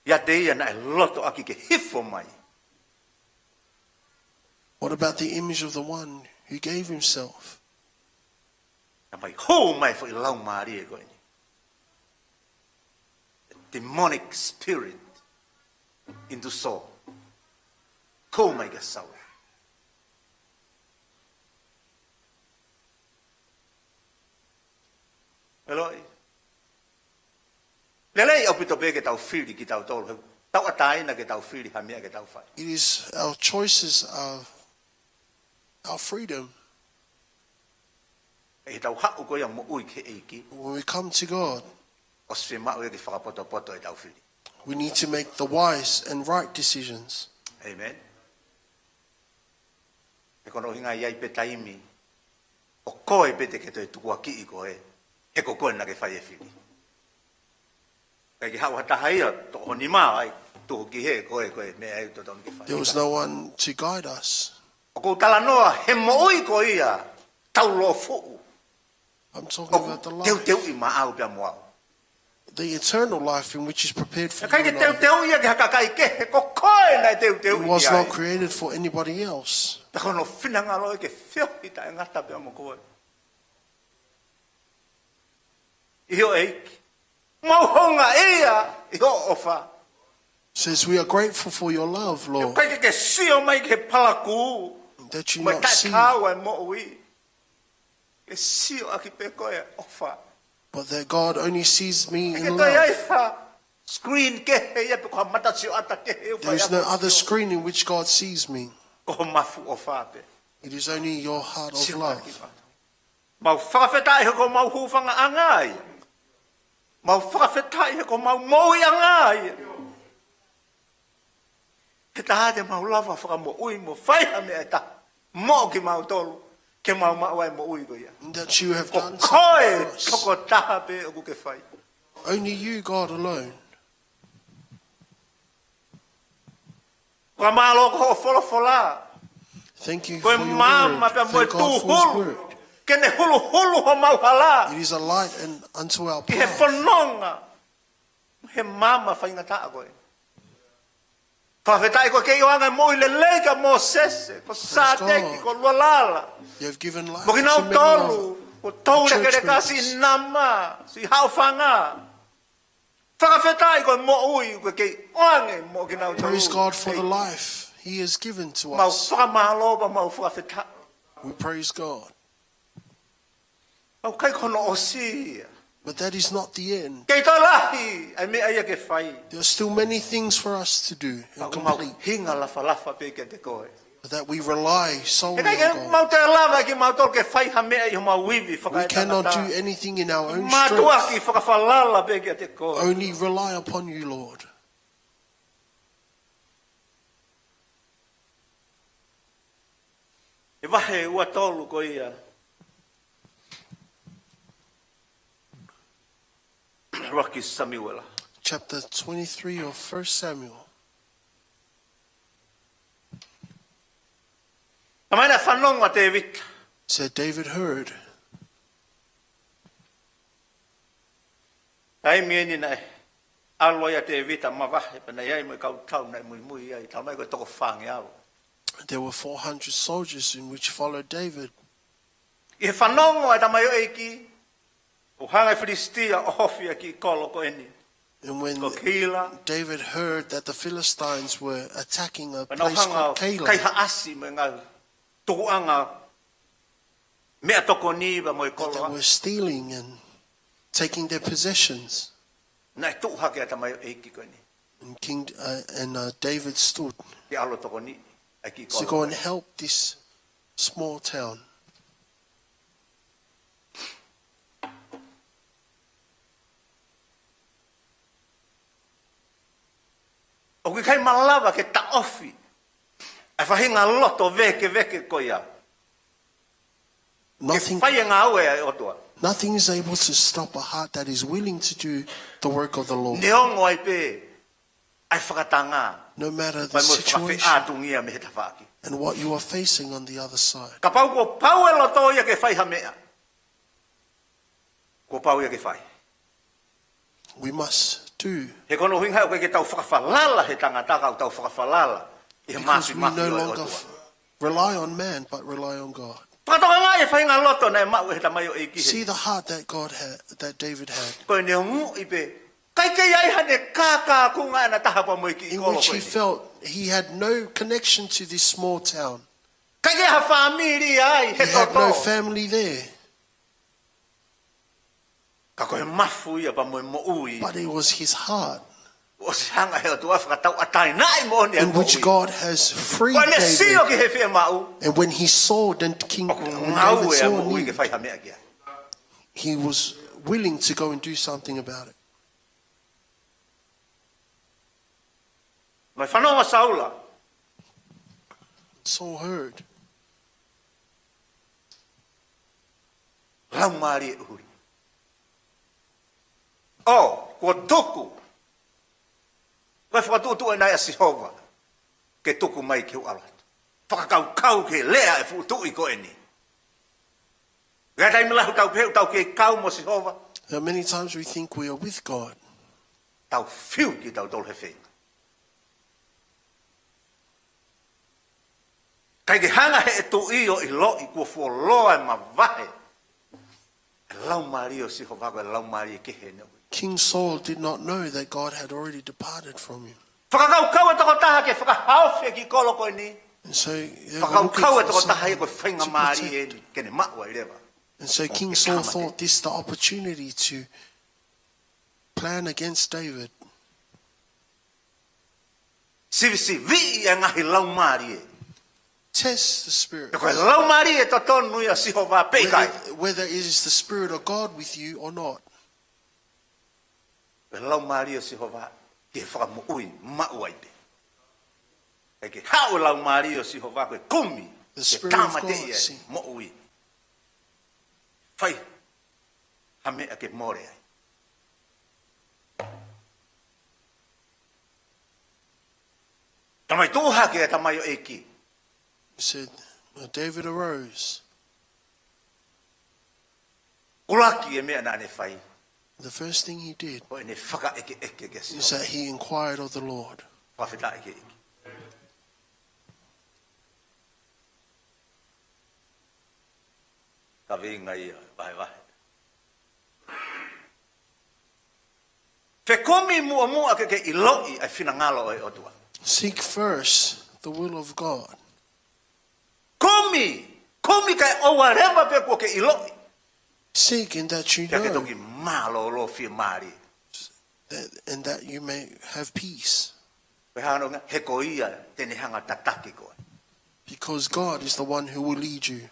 ʻiate ia naʻe loto ʻaki ke hifo mai? What about the image of the one He gave himself. Naʻe mai hū mai foʻi laumālie ko eni. Demonic spirit into soul. Hū mai kia Saula. Eloi. Lelei ʻaupito pē ke tau fili kitautolu. Tauʻatāina ke tau fili ha meʻa ke tau fai. It is our choices, our, our freedom. ʻI heʻetau haʻu ko ia moʻui ki he ʻEiki. When we come to God, ʻosi maʻu ia ke fakapotopoto ʻetau fili. We need to make the wise and right decisions. Amen. He ko hono ʻuhinga ʻi ai pē taimi ʻoku ʻikai pē te ke toe tukuakiʻi koe, he ko koe naʻa ke fai e fili. ʻIkai ke haʻu ha taha ia, toʻo ho nima ai, tuku ki hē, ko e, ko e meʻa ʻoku totonu ke fai. There was no one to guide us. ʻOku ou talanoa he moʻui ko ia taulōfuʻu. I'm talking about the life. ʻOku teuteuʻi maʻau pea mo au. The eternal life in which is prepared for you and I. ʻIkai ke teuteuʻi ia ki ha kakai kehe, ko koe naʻe teuteuʻi ki ai. It was not created for anybody else. Pea ko hono finangalo ia ke feohi taʻengata pea mo koe. ʻI hoʻo ʻEiki. Mau houngaʻia ʻi hoʻo ʻofa. Says, "We are grateful for your love, Lord." ʻIkai ke ke sio mai ki he palakū. That you not see. Mo e taʻekau e moʻui. Ke sio ʻaki pē koe ʻofa. But that God only sees me in love. ʻIkai ke toe ʻi ai ha screen kehe ia pe ko ha matasioʻata kehe ʻoku fai. There is no other screen in which God sees me. Ko ho mafu ʻofa pē. It is only your heart of love. Sio ʻaki pē. Mau fakafetaʻi he ko homau hūfangaʻanga ia. Mau fakafetaʻi he ko homau moʻuiʻanga ia. He taha te mau lava fakamoʻui mo fai ha meʻa ʻe taha. Moʻo kimautolu. Ke mau maʻu ai moʻui ko ia. That you have done something for us. Ko koe tokotaha pē ʻoku ke fai. Only you, God alone. Fakamālō ko hoʻo folofola. Thank you for your word. Ko e maama pea mo e tūhulu. Thank God for his word. Ke ne huluhulu homau hala. It is a light and unto our path. Ki he fononga. He maama faingataʻa ko ē. Fakafetaʻi ko e kei ʻoange moʻui lelei kia Mōsese, ko Sāteki, ko Lualala. Praise God. You have given life to many of the church members. Mo kinautolu, ko Toulekeleka, Sinama, Sihaʻofanga. Fakafetaʻi ko e moʻui ʻoku ke kei ʻoange moʻo kinautolu. Praise God for the life he has given to us. Mau fakamālō pea mau fakafetaʻi. We praise God. ʻOku ʻikai ko hono ʻosi ia. But that is not the end. Kei toe lahi ʻa e meʻa ia ke fai. There are still many things for us to do and complete. Ka ʻoku mau hinga lafalafa pē kiate koe. But that we rely solely on God. He ʻikai ke mau toe lava kimautolu ke fai ha meʻa ʻi homau ivi fakaetangata. We cannot do anything in our own strength. Mātuʻaki fakafalala pē kiate koe. Only rely upon you, Lord. ʻI he vahe ua tolu ko ia ʻuluaki Samuela. Chapter twenty-three of First Samuel. Taimi naʻe fanongo ʻa Tēvita. Said David heard. Taimi eni naʻe ʻalu ai ʻa Tēvita mavahe, pea naʻe ʻi ai mo e kau tau naʻe muimui ai, talamai ko e toko fāngeau. There were four hundred soldiers in which followed David. ʻI he fanongo ʻa e tamaioʻeiki, ʻoku hanga ʻe Filisitia ʻo ʻohofi ʻa e kiʻi kolo ko eni. And when David heard that the Philistines were attacking a place called Keilah, pea nau hanga ʻo kaihaʻasi mo e ngaahi tukuʻanga meʻatokoni pea mo e koloa. That they were stealing and taking their possessions. Naʻe tuʻu hake ʻa e tamaioʻeiki ko eni. And King, uh, and, uh, David stood. Ke ʻalu ʻo tokoniʻi ʻa e kiʻi kolo. To go and help this small town. ʻOku ʻikai malava ke taʻofi ʻa e faʻahinga loto vēkeveke ko ia. Nothing, ke fai e ngāue ʻa e ʻOtua. Nothing is able to stop a heart that is willing to do the work of the Lord. Neongo ai pē ʻa e fakatanga. No matter the situation. Pea mo e fakafeʻātungia mei he tafaʻaki. And what you are facing on the other side. Kapau kuo pau e loto ia ke fai ha meʻa, kuo pau ia ke fai. We must do. He ko hono ʻuhinga ʻoku ʻikai ke tau fakafalala he tangata ka ʻoku tau fakafalala ʻi he māfimafi ʻo e ʻOtua. Because we no longer f-, rely on man, but rely on God. Fakatokangaʻi e faʻahinga loto naʻe maʻu ʻe he tamaioʻeiki. See the heart that God had, that David had, ko ʻene ongoʻi pē ʻikai ke ʻi ai haʻane kākākunga ʻana taha pea mo e kiʻi in kolo which ko he eni. Felt he had no connection to this small town. ʻIkai ke ʻi ai ha fāmili ai he toto. He had no family there. Ka ko e mafu ia pea mo e moʻui. But it was his heart. ʻOsi hanga ʻe he ʻOtua ʻo fakatauʻatāinaʻi moʻoni ʻa e moʻui. In which God has freed David. Ko ʻene sio ki he fiemaʻu. And when he saw, then King, ʻoku when ngāue David ʻa e saw a moʻui need, ke fai ha meʻa ki ai. He was willing to go and do something about it. Naʻe fanongo ʻa Saula. Saul heard. Laumālie ʻuli. ʻO, kuo tuku. Ko e fakatuʻutuʻu ʻena ʻa Sihova. Ke tuku mai ke u ʻalu atu. Fakakaukau ki he lea ʻa e fuʻu tuʻi ko eni. ʻI he taimi lahi ʻoku tau pehē ʻoku tau kei kau mo Sihova. There are many times we think we are with God. Tau fiu kitautolu he feinga. ʻIkai ke hanga ʻe he tuʻi ʻo ʻiloʻi kuo fuoloa e mavahe ʻa e laumālie ʻo Sihova, ko e laumālie kehe ʻene ʻomi. King Saul did not know that God had already departed from him. Fakakaukau e tokotaha ke fakahaofi e kiʻi kolo ko eni. And so they were looking for someone to protect. Fakakaukau e tokotaha ia ko e faingamālie eni ke ne maʻu ai leva. And so King Saul thought this the opportunity to plan against David. Sivisiviʻi e ngaahi laumālie. Test the spirit. Pe ko e laumālie totonu ia ʻo Sihova pe ʻikai. Whether, whether it is the spirit of God with you or not. Ko e laumālie ʻo Sihova ke fakamoʻui maʻu ai pē. ʻIkai ke haʻu e laumālie ʻo Sihova ko e kumi ke tāmateʻi e moʻui. Fai ha meʻa ke mole ai. Tamai tuʻu hake e tamaioʻeiki. He said, "Well, David arose." ʻUluaki e meʻa naʻa ne fai. The first thing he did Ko ʻene fakaʻekeʻeke kia Sihova. Is that he inquired of the Lord. Fakafetaʻi ki he ʻEiki. Kaveinga ia, vahevahe. Fekumi muʻomuʻa ke ke ʻiloʻi ʻa e finangalo ʻo e ʻOtua. Seek first the will of God. Kumi, kumi kae ʻoua leva pē kuo ke ʻiloʻi. Seek in that you know. Pea ke toki mālōlō fiemālie. That, and that you may have peace. Pea hano nga, he ko ia te ne hanga tataki koe. Because God is the one who will lead you.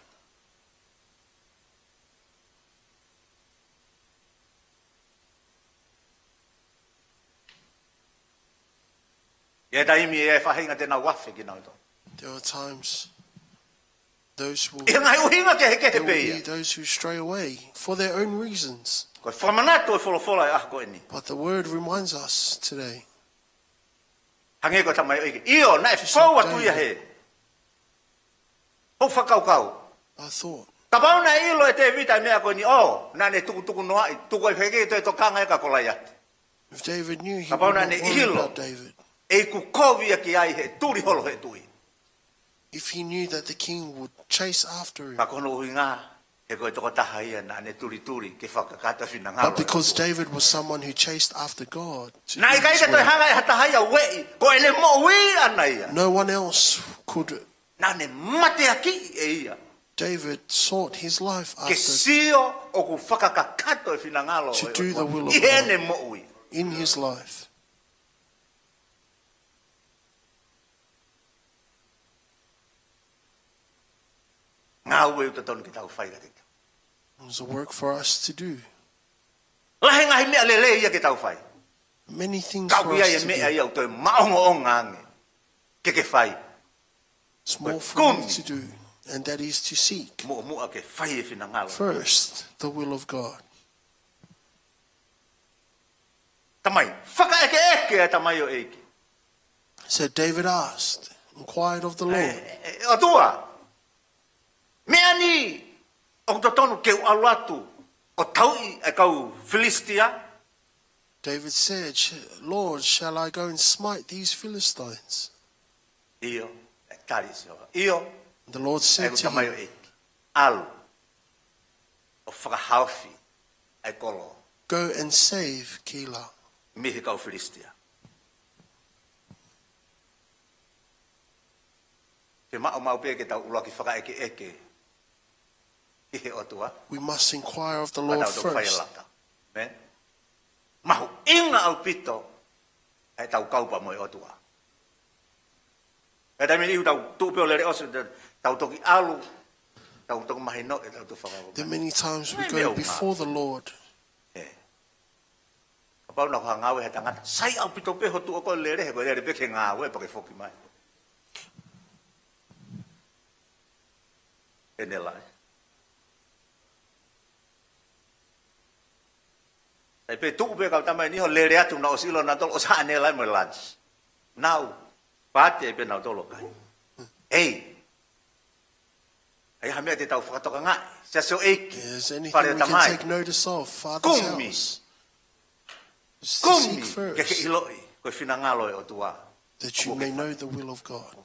ʻI he taimi ʻe faʻahinga te nau afe kinautolu. There are times those will, ʻi he ngaahi ʻuhinga kehekehe pē ia. There will be those who stray away for their own reasons. Ko e fakamanatu e folofola e ʻaho ko eni. But the word reminds us today. Hangē ko e tamaioʻeiki. ʻIo, naʻe fou atu ia he. Hoʻo fakakaukau. I thought. Kapau naʻe ʻilo ʻe Tēvita e meʻa ko eni, ʻo, naʻa ne tukutuku noaʻi, tuku ai pē ke toe tokanga ia kia Kolaiate. If David knew, he would not worry about David. Kapau naʻa ne ʻilo ʻe iku kovi ia ki ai he tuli holo he tuʻi. If he knew that the king would chase after him. Ka ko hono ʻuhinga, he ko e tokotaha ia naʻa ne tulituli ke fakakakato e finangalo. But because David was someone who chased after God, to do his will. Naʻe ʻikai ke toe hanga ʻe ha taha ia ʻo ueʻi, ko ʻene moʻui ʻana ia. No one else could. Naʻa ne mateakiʻi ʻe ia. David sought his life after. Ke sio ʻoku fakakakato e finangalo ʻo e ʻOtua ʻi heʻene moʻui. To do the will of God in his life. Ngāue ʻoku totonu ke tau fai kiate kitautolu. There's a work for us to do. Lahi ngaahi meʻa lelei ia ke tau fai. Many things for us to do. Ka ʻoku ʻi ai e meʻa ia ʻoku toe maʻongoʻonga ange ke ke fai. It's more for you to do, and that is to seek. Muʻomuʻa ke fai e finangalo. First, the will of God. Tamai, fakaʻekeʻeke e tamaioʻeiki. So David asked, inquired of the Lord. ʻE, ʻe, ʻOtua, meʻa ni ʻoku totonu ke u ʻalu atu ʻo tauʻi e kau Filisitia? David said, "Sh-, Lord, shall I go and smite these Philistines?" ʻIo, ʻe tali Sihova. ʻIo, ʻe tamaioʻeiki. The Lord said to him, ʻAlu ʻo fakahaofi ʻa e kolo. Go and save Keilah. Mei he kau Filisitia. Ke maʻu maʻu pē ke tau ʻuluaki fakaʻekeʻeke ki he ʻOtua. We must inquire of the Lord first. Pea tau toki fai e laka. Amen. Mahuʻinga ʻaupito ʻa e tau kau pea mo e ʻOtua. ʻE taimi ni ʻoku tau tuʻu pē ʻo lele ʻosi, tau toki ʻalu, tau toki mahino ʻe tau tu fakau. There are many times we go before the Lord. Kapau naʻa ko ha ngāue he tangata, sai ʻaupito pē ho tuʻu ʻo ko e lele, he ko e lele pē ke ngāue pea ke foki mai. ʻEne laʻi. Sai pē tuʻu pē kau tamai ni ʻo lele atu naʻa ʻosi ʻilo nautolu ʻosi haʻane laʻi mo e lunch. Nau, pāti ai pē nautolu ʻo kai. Ei, ʻai ha meʻa te tau fakatokangaʻi, Siasi ʻo e ʻEiki, fale ʻo e Tamai. Is there anything we can take notice of, Father's house? Kumi. Is to seek first. Kumi ke ke ʻiloʻi ko e finangalo ʻo e ʻOtua. That you may know the will of God.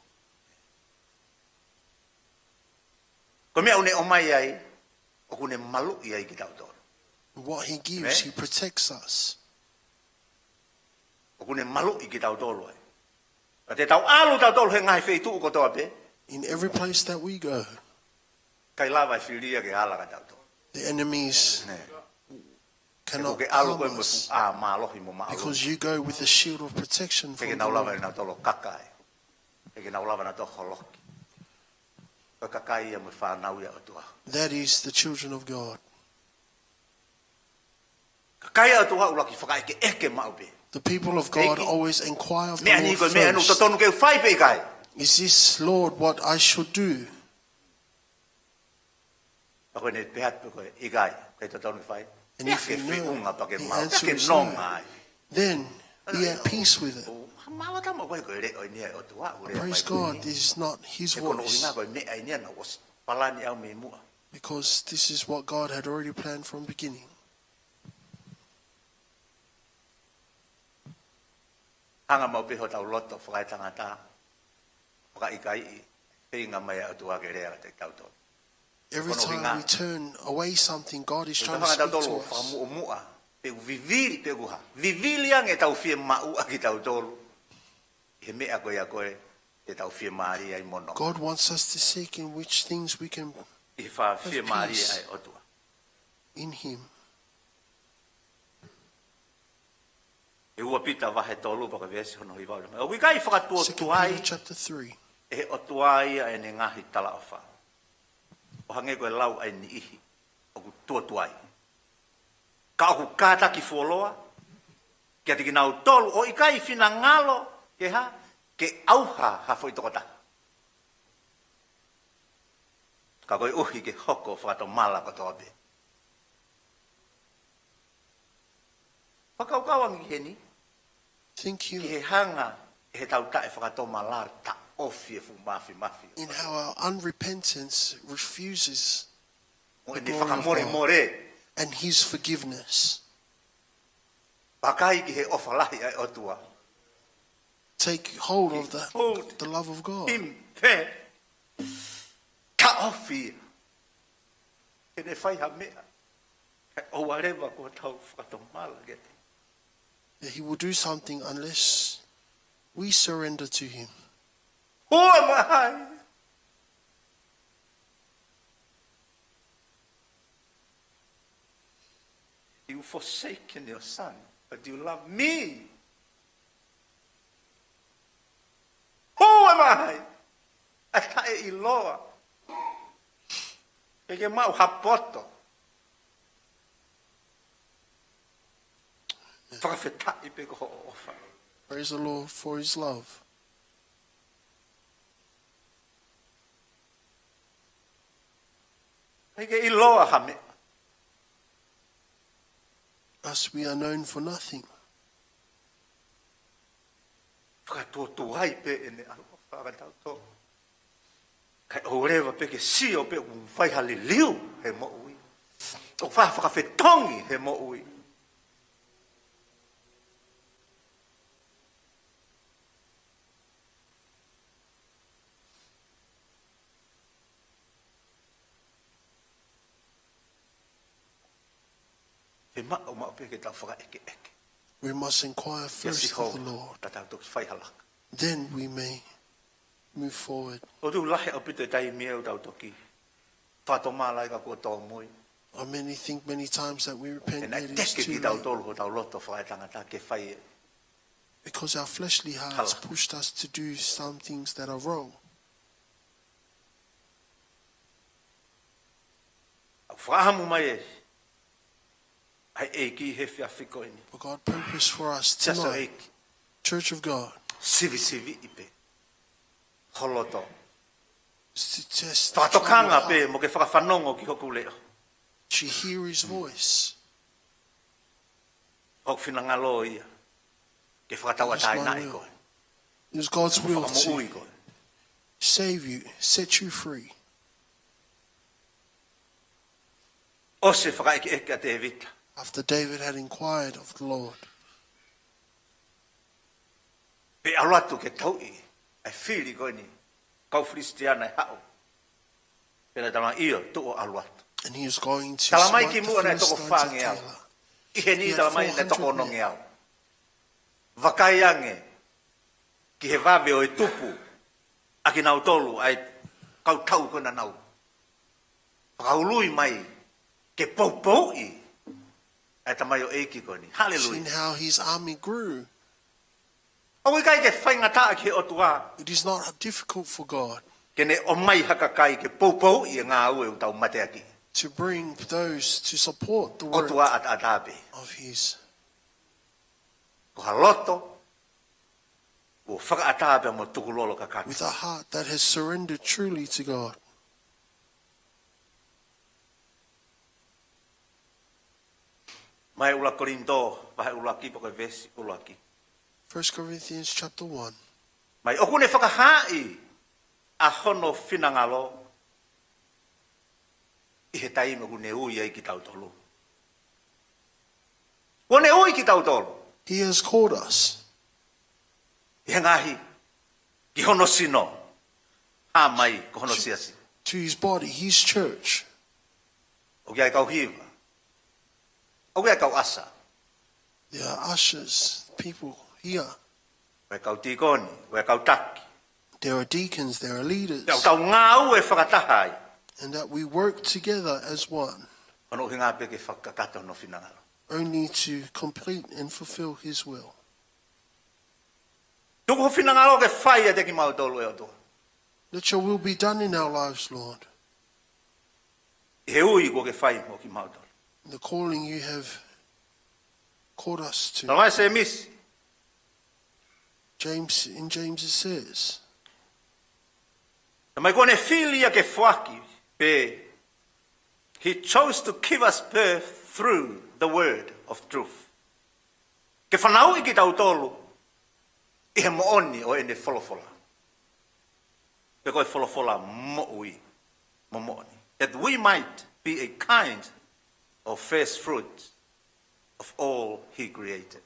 Ko e meʻa ʻoku ne ʻomai ai, ʻoku ne maluʻi ai kitautolu. What he gives, he protects us. ʻOku ne maluʻi kitautolu ai. Ka te tau ʻalu tautolu he ngaahi feituʻu kotoa pē. In every place that we go, ʻikai lava e fili ia ke ala kia tautolu. The enemies cannot harm us. He ʻoku ke ʻalu koe mo e fuʻu ʻā mālohi mo māʻolunga. Because you go with the shield of protection from the Lord. He ʻikai ke nau lava ʻe nautolu ʻo kaka ai. He ʻikai ke nau lava nautolu ʻo holoki. Ko e kakai ia mo e fānau ia ʻo e ʻOtua. That is the children of God. Kakai ʻa e ʻOtua ʻuluaki fakaʻekeʻeke maʻu pē. The people of God always inquire of the Lord first. ʻEiki, meʻa ni ko e meʻa ʻoku totonu ke u fai pe ʻikai? Is this, Lord, what I should do? Pea ko ʻene pehē atu ko e ʻikai, ʻikai totonu ke fai. And if you know the answer is no, then be at peace with it. Pea ke feʻunga pea ke maʻu, pea ke nonga ai. Then be at peace with it. ʻO, mālō tama ko e ko e leʻo eni ia ʻa e ʻOtua, ʻoku lea mai ko eni. Praise God, this is not his voice. He ko hono ʻuhinga ko e meʻa eni ia naʻe ʻosi palani ʻe au mei muʻa. Because this is what God had already planned from beginning. Hanga maʻu pē hotau loto fakaetangata, fakaʻikaiʻi, feinga mai ʻa e ʻOtua ke lea kiate kitautolu. Every time we turn away something, God is trying to speak to us. Ko hono ʻuhinga, ʻoku tau hanga tautolu ʻo fakamuʻomuʻa, pe ʻoku vivili, pe ʻoku hā. Vivili ange ʻetau fiemaʻu ʻa kitautolu ʻi he meʻa ko ia ko ē te tau fiemālie ai mo nonga. God wants us to seek in which things we can have peace in him. ʻI he fakafiemālie ʻa e ʻOtua. ʻI he ua Pita vahe tolu pea ko e veesi hono hiva. ʻOku ʻikai fakatuotuai Second Peter chapter three. ʻe he ʻOtua ia ʻene ngaahi talaʻofa ʻo hangē ko e lau ʻa e niʻihi ʻoku tuotuai. Ka ʻoku kātaki fuoloa kiate kinautolu ʻoku ʻikai finangalo ke hā, ke ʻauha ha foʻi tokotaha. Ka koeʻuhi ke hoko fakatomala kotoa pē. Fakakaukau ange ki heni. Thank you. Ki he hanga ʻe heʻetau taʻefakatomala ʻo taʻofi e fuʻu māfimafi ʻo e ʻOtua. In how our unrepentance refuses the glory of God and his forgiveness. Mo ʻene fakamolemole. Vakai ki he ʻofa lahi ʻa e ʻOtua. Take hold of the, the love of God. He hold him pē. Taʻofi ia. Ke ne fai ha meʻa. Kae ʻoua leva kuo tau fakatomala kiate ia. That he will do something unless we surrender to him. Who am I? You forsaken your son, but you love me. Who am I? ʻA e taʻeʻiloa. Ke ke maʻu ha poto. Fakafetaʻi pē ko hoʻo ʻofa. Praise the Lord for his love. ʻIkai ke ʻiloa ha meʻa. Us, we are known for nothing. Fakatuotuai pē ʻene ʻaloʻofa kia tautolu. Kae ʻoua leva pē ke sio pē ʻoku fai ha liliu he moʻui. ʻOku fai ha fakafetongi he moʻui. ʻE maʻu maʻu pē ke tau fakaʻekeʻeke. We must inquire first of the Lord. Ka tau toki fai ha laka. Then we may move forward. ʻOku lahi ʻaupito e taimi ʻoku tau toki fakatomala ai ka kuo tōmui. I many think many times that we repent later, it's too late. Pea naʻe teke kitautolu hotau loto fakaetangata ke fai e. Because our fleshly hearts pushed us to do some things that are wrong. ʻOku fakaʻamu mai e ʻa e ʻEiki he efiafi ko eni. But God purpose for us tonight, Church of God, sivisiviʻi pē ho loto. Is to test, try your heart. Fakatokanga pē mo ke fakafanongo ki hoku leʻo. To hear his voice. ʻOku finangalo ia ke fakatauʻatāinaʻi koe. It is God's will to save you, set you free. Fakamoʻui koe. ʻOsi e fakaʻekeʻeke ʻa Tēvita. After David had inquired of the Lord. Pea ʻalu atu ke tauʻi ʻa e fili ko eni, kau Filisitiana ʻe haʻu. Pea naʻe talamai ʻio, tuʻu ʻo ʻalu atu. And he is going to smite the Philistines at Keilah. Talamai kimuʻa naʻe toko fāngeau. ʻI heni talamai naʻe toko onongeau. He had four hundred men. Vakai ange ki he vave ʻo e tupu ʻa kinautolu, ʻa e kau tau ko ena naʻa nau fakaului mai ke poupouʻi ʻa e tamaioʻeiki ko eni. Hallelujah. Seen how his army grew. ʻOku ʻikai ke faingataʻa ki he ʻOtua. It is not difficult for God. Ke ne ʻomai ha kakai ke poupouʻi e ngāue ʻoku tau mateaki. To bring those to support the work ʻOtua ʻataʻatā pē. Of his. Ko ha loto ʻoku fakaʻatā pea mo tukulolo kakato. With a heart that has surrendered truly to God. Mei he ʻuluaki Kolinitō, vahe ʻuluaki pea ko e veesi ʻuluaki. First Corinthians chapter one. Mei he ʻoku ne fakahaaʻi ʻa hono finangalo ʻi he taimi ʻoku ne ui ai kitautolu. Kuo ne ui kitautolu. He has called us. ʻI he ngaahi, ki hono sino. Hā mai, ko hono siasi. To his body, his church. ʻOku ʻi ai e kau hiva. ʻOku ʻi ai e kau ʻasa. There are ushers, people here. ʻOku ʻi ai e kau tīkoni, ʻoku ʻi ai e kau taki. There are deacons, there are leaders. Pea ʻoku tau ngāue fakataha ai. And that we work together as one. Ko hono ʻuhinga pē ke fakakakato hono finangalo. Only to complete and fulfill his will. Tuku ho finangalo ke fai ʻiate kimautolu ʻe ʻOtua. Let your will be done in our lives, Lord. ʻI he ui kuo ke fai mo kimautolu. The calling you have called us to. Talamai ʻe Sēmisi. James, in James it says, Talamai kuo ne fili ia ke foaki pē, he chose to give us birth through the word of truth. Ke fanauʻi kitautolu ʻi he moʻoni ʻo ʻene folofola. Pea ko e folofola moʻui mo moʻoni. That we might be a kind of first fruit of all he created.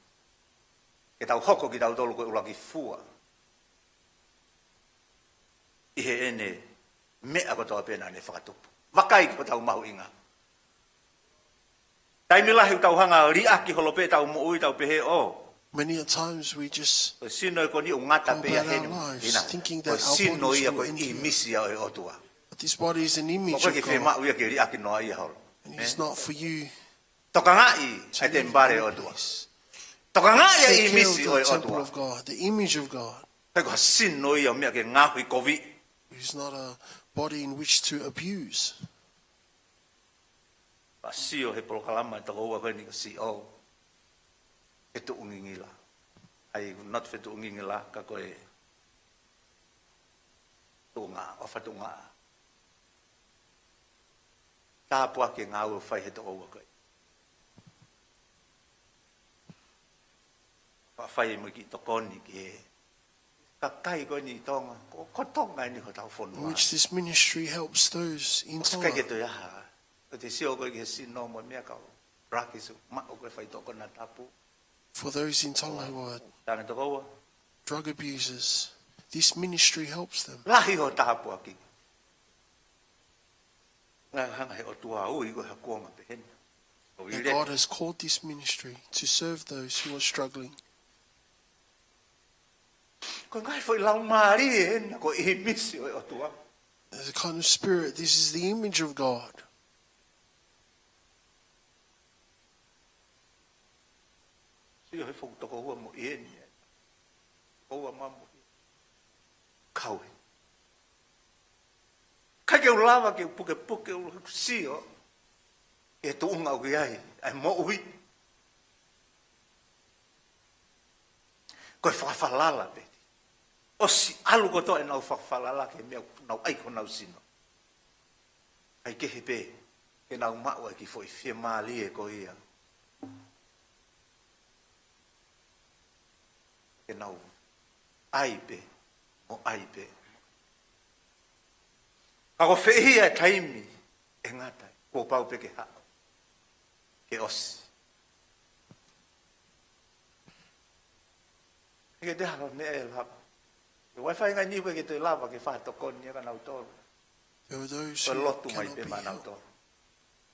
Ke tau hoko kitautolu ko e ʻuluaki fua ʻi heʻene meʻa kotoa pē naʻa ne fakatupu. Vakai ki hotau mahuʻinga. Taimi lahi ʻoku tau hanga liʻaki holo pē ʻetau moʻui, tau pehē ʻo. Many a times we just. Ko e sino ko eni ʻoku ngata pē ia heni. Go about our lives thinking that our bodies will end here. Ko e sino ia ko e ʻīmisi ia ʻo e ʻOtua. But this body is an image of God. ʻOku ʻikai ke fiemaʻu ia ke liʻaki noa ia holo. And it is not for you to take it any place. Tokangaʻi ʻa e temipale ʻo e ʻOtua. Tokangaʻi ʻa e ʻīmisi ʻo e ʻOtua. Take care of the temple of God, the image of God. ʻIkai ko ha sino ia ʻo meʻa ke ngaohikoviʻi. It is not a body in which to abuse. Pea sio he polokalama ʻe toko ua ko eni ka sio. Fetuʻungingila. ʻAi, not fetuʻungingila, ka ko e tuʻunga, ʻofa tuʻunga. Tāpuaki e ngāue ʻoku fai he toko ua ko ē. Pea fai mo e kiʻi tokoni ki he kakai ko eni ʻi Tonga, ko, ko Tonga eni hotau fonua. Which this ministry helps those in Tonga. ʻOsi ʻikai ke toe ʻi ai ha. Ko e te sio ko ē ki he sino mo e meʻa kau. Rakis, maʻu ko e faitoʻo konatapu. For those in Tonga who are Tangata koua. Drug abusers, this ministry helps them. Lahi ho tāpuaki. Ngā hanga he ʻOtua ui ko e ha kuonga pehē ni. That God has called this ministry to serve those who are struggling. Ko e ngaahi foʻi laumālie ena ko e ʻīmisi ʻo e ʻOtua. There's a kind of spirit, this is the image of God. Sio he foʻi toko ua mo eni. Toko ua mo eni. Kau ē. ʻIkai ke u lava ke u pukepuke ʻo sio he tuʻunga ʻoku ʻi ai ʻa e moʻui. Ko e fakafalala pē. ʻOsi ʻalu kotoa ʻenau fakafalala ki he meʻa ʻoku nau ʻai ki honau sino. ʻIkai ke he pē ke nau maʻu ʻa e kiʻi foʻi fiemālie ko ia. Ke nau ʻai pē, mo ʻai pē. Ka ko e fehiʻa e taimi ʻe ngata ai, kuo pau pē ke haʻu, ke ʻosi. ʻIkai ke toe ʻi ai ha meʻa ʻe lava. Ko e faʻahinga niʻihi ʻoku ʻikai ke toe lava ke fakatokoni ia kia nautolu. There are those who cannot be helped,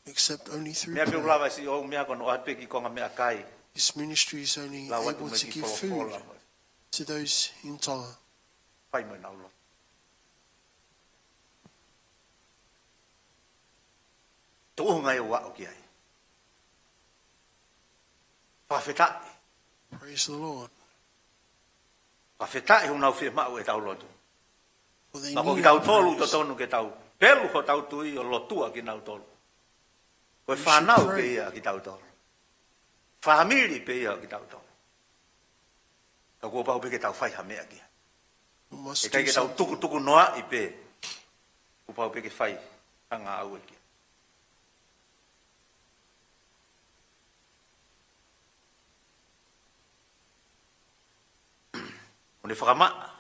except only through prayer. Ko e lotu mai pē maʻanautolu. Meʻa pē ʻoku lava ʻe siʻi ʻoku meʻa ko hono ʻoatu pē kiʻi konga meʻakai. This ministry is only able to give food to those. Lau atu mo e kiʻi folofola. In time. Fai mo ʻenau lotu. Tuʻunga ia ʻoku ou ʻi ai. Fakafetaʻi. Praise the Lord. Fakafetaʻi he ʻoku nau fiemaʻu ʻetau lotu. For they need our prayers. Ka ko kitautolu ʻoku totonu ke tau pelu hotau tui ʻo lotua kinautolu. Ko e fānau pē ia kitautolu. We should pray. Fāmili pē ia kitautolu. Ka kuo pau pē ke tau fai ha meʻa ki ai. We must do something. ʻIkai ke tau tukutuku noaʻi pē. Kuo pau pē ke fai ha ngāue ki ai. ʻO ne fakamaʻa.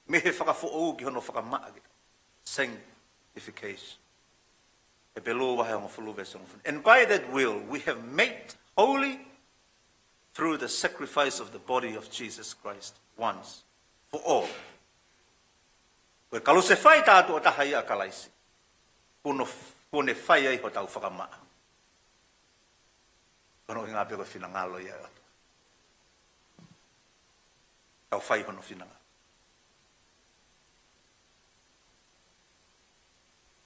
Mei he fakafoʻou ki hono fakamaʻa ki he sanctification. Hepelū vahe hongofulu veesi hongofulu. And by that will we have made holy through the sacrifice of the body of Jesus Christ once for all. Ko e kalusefai tātuʻo taha ia ʻa Kalaisi. Kuo ne, kuo ne fai ai hotau fakamaʻa. Ko hono ʻuhinga pē ko e finangalo ia ʻo e ʻOtua. Tau fai hono finangalo.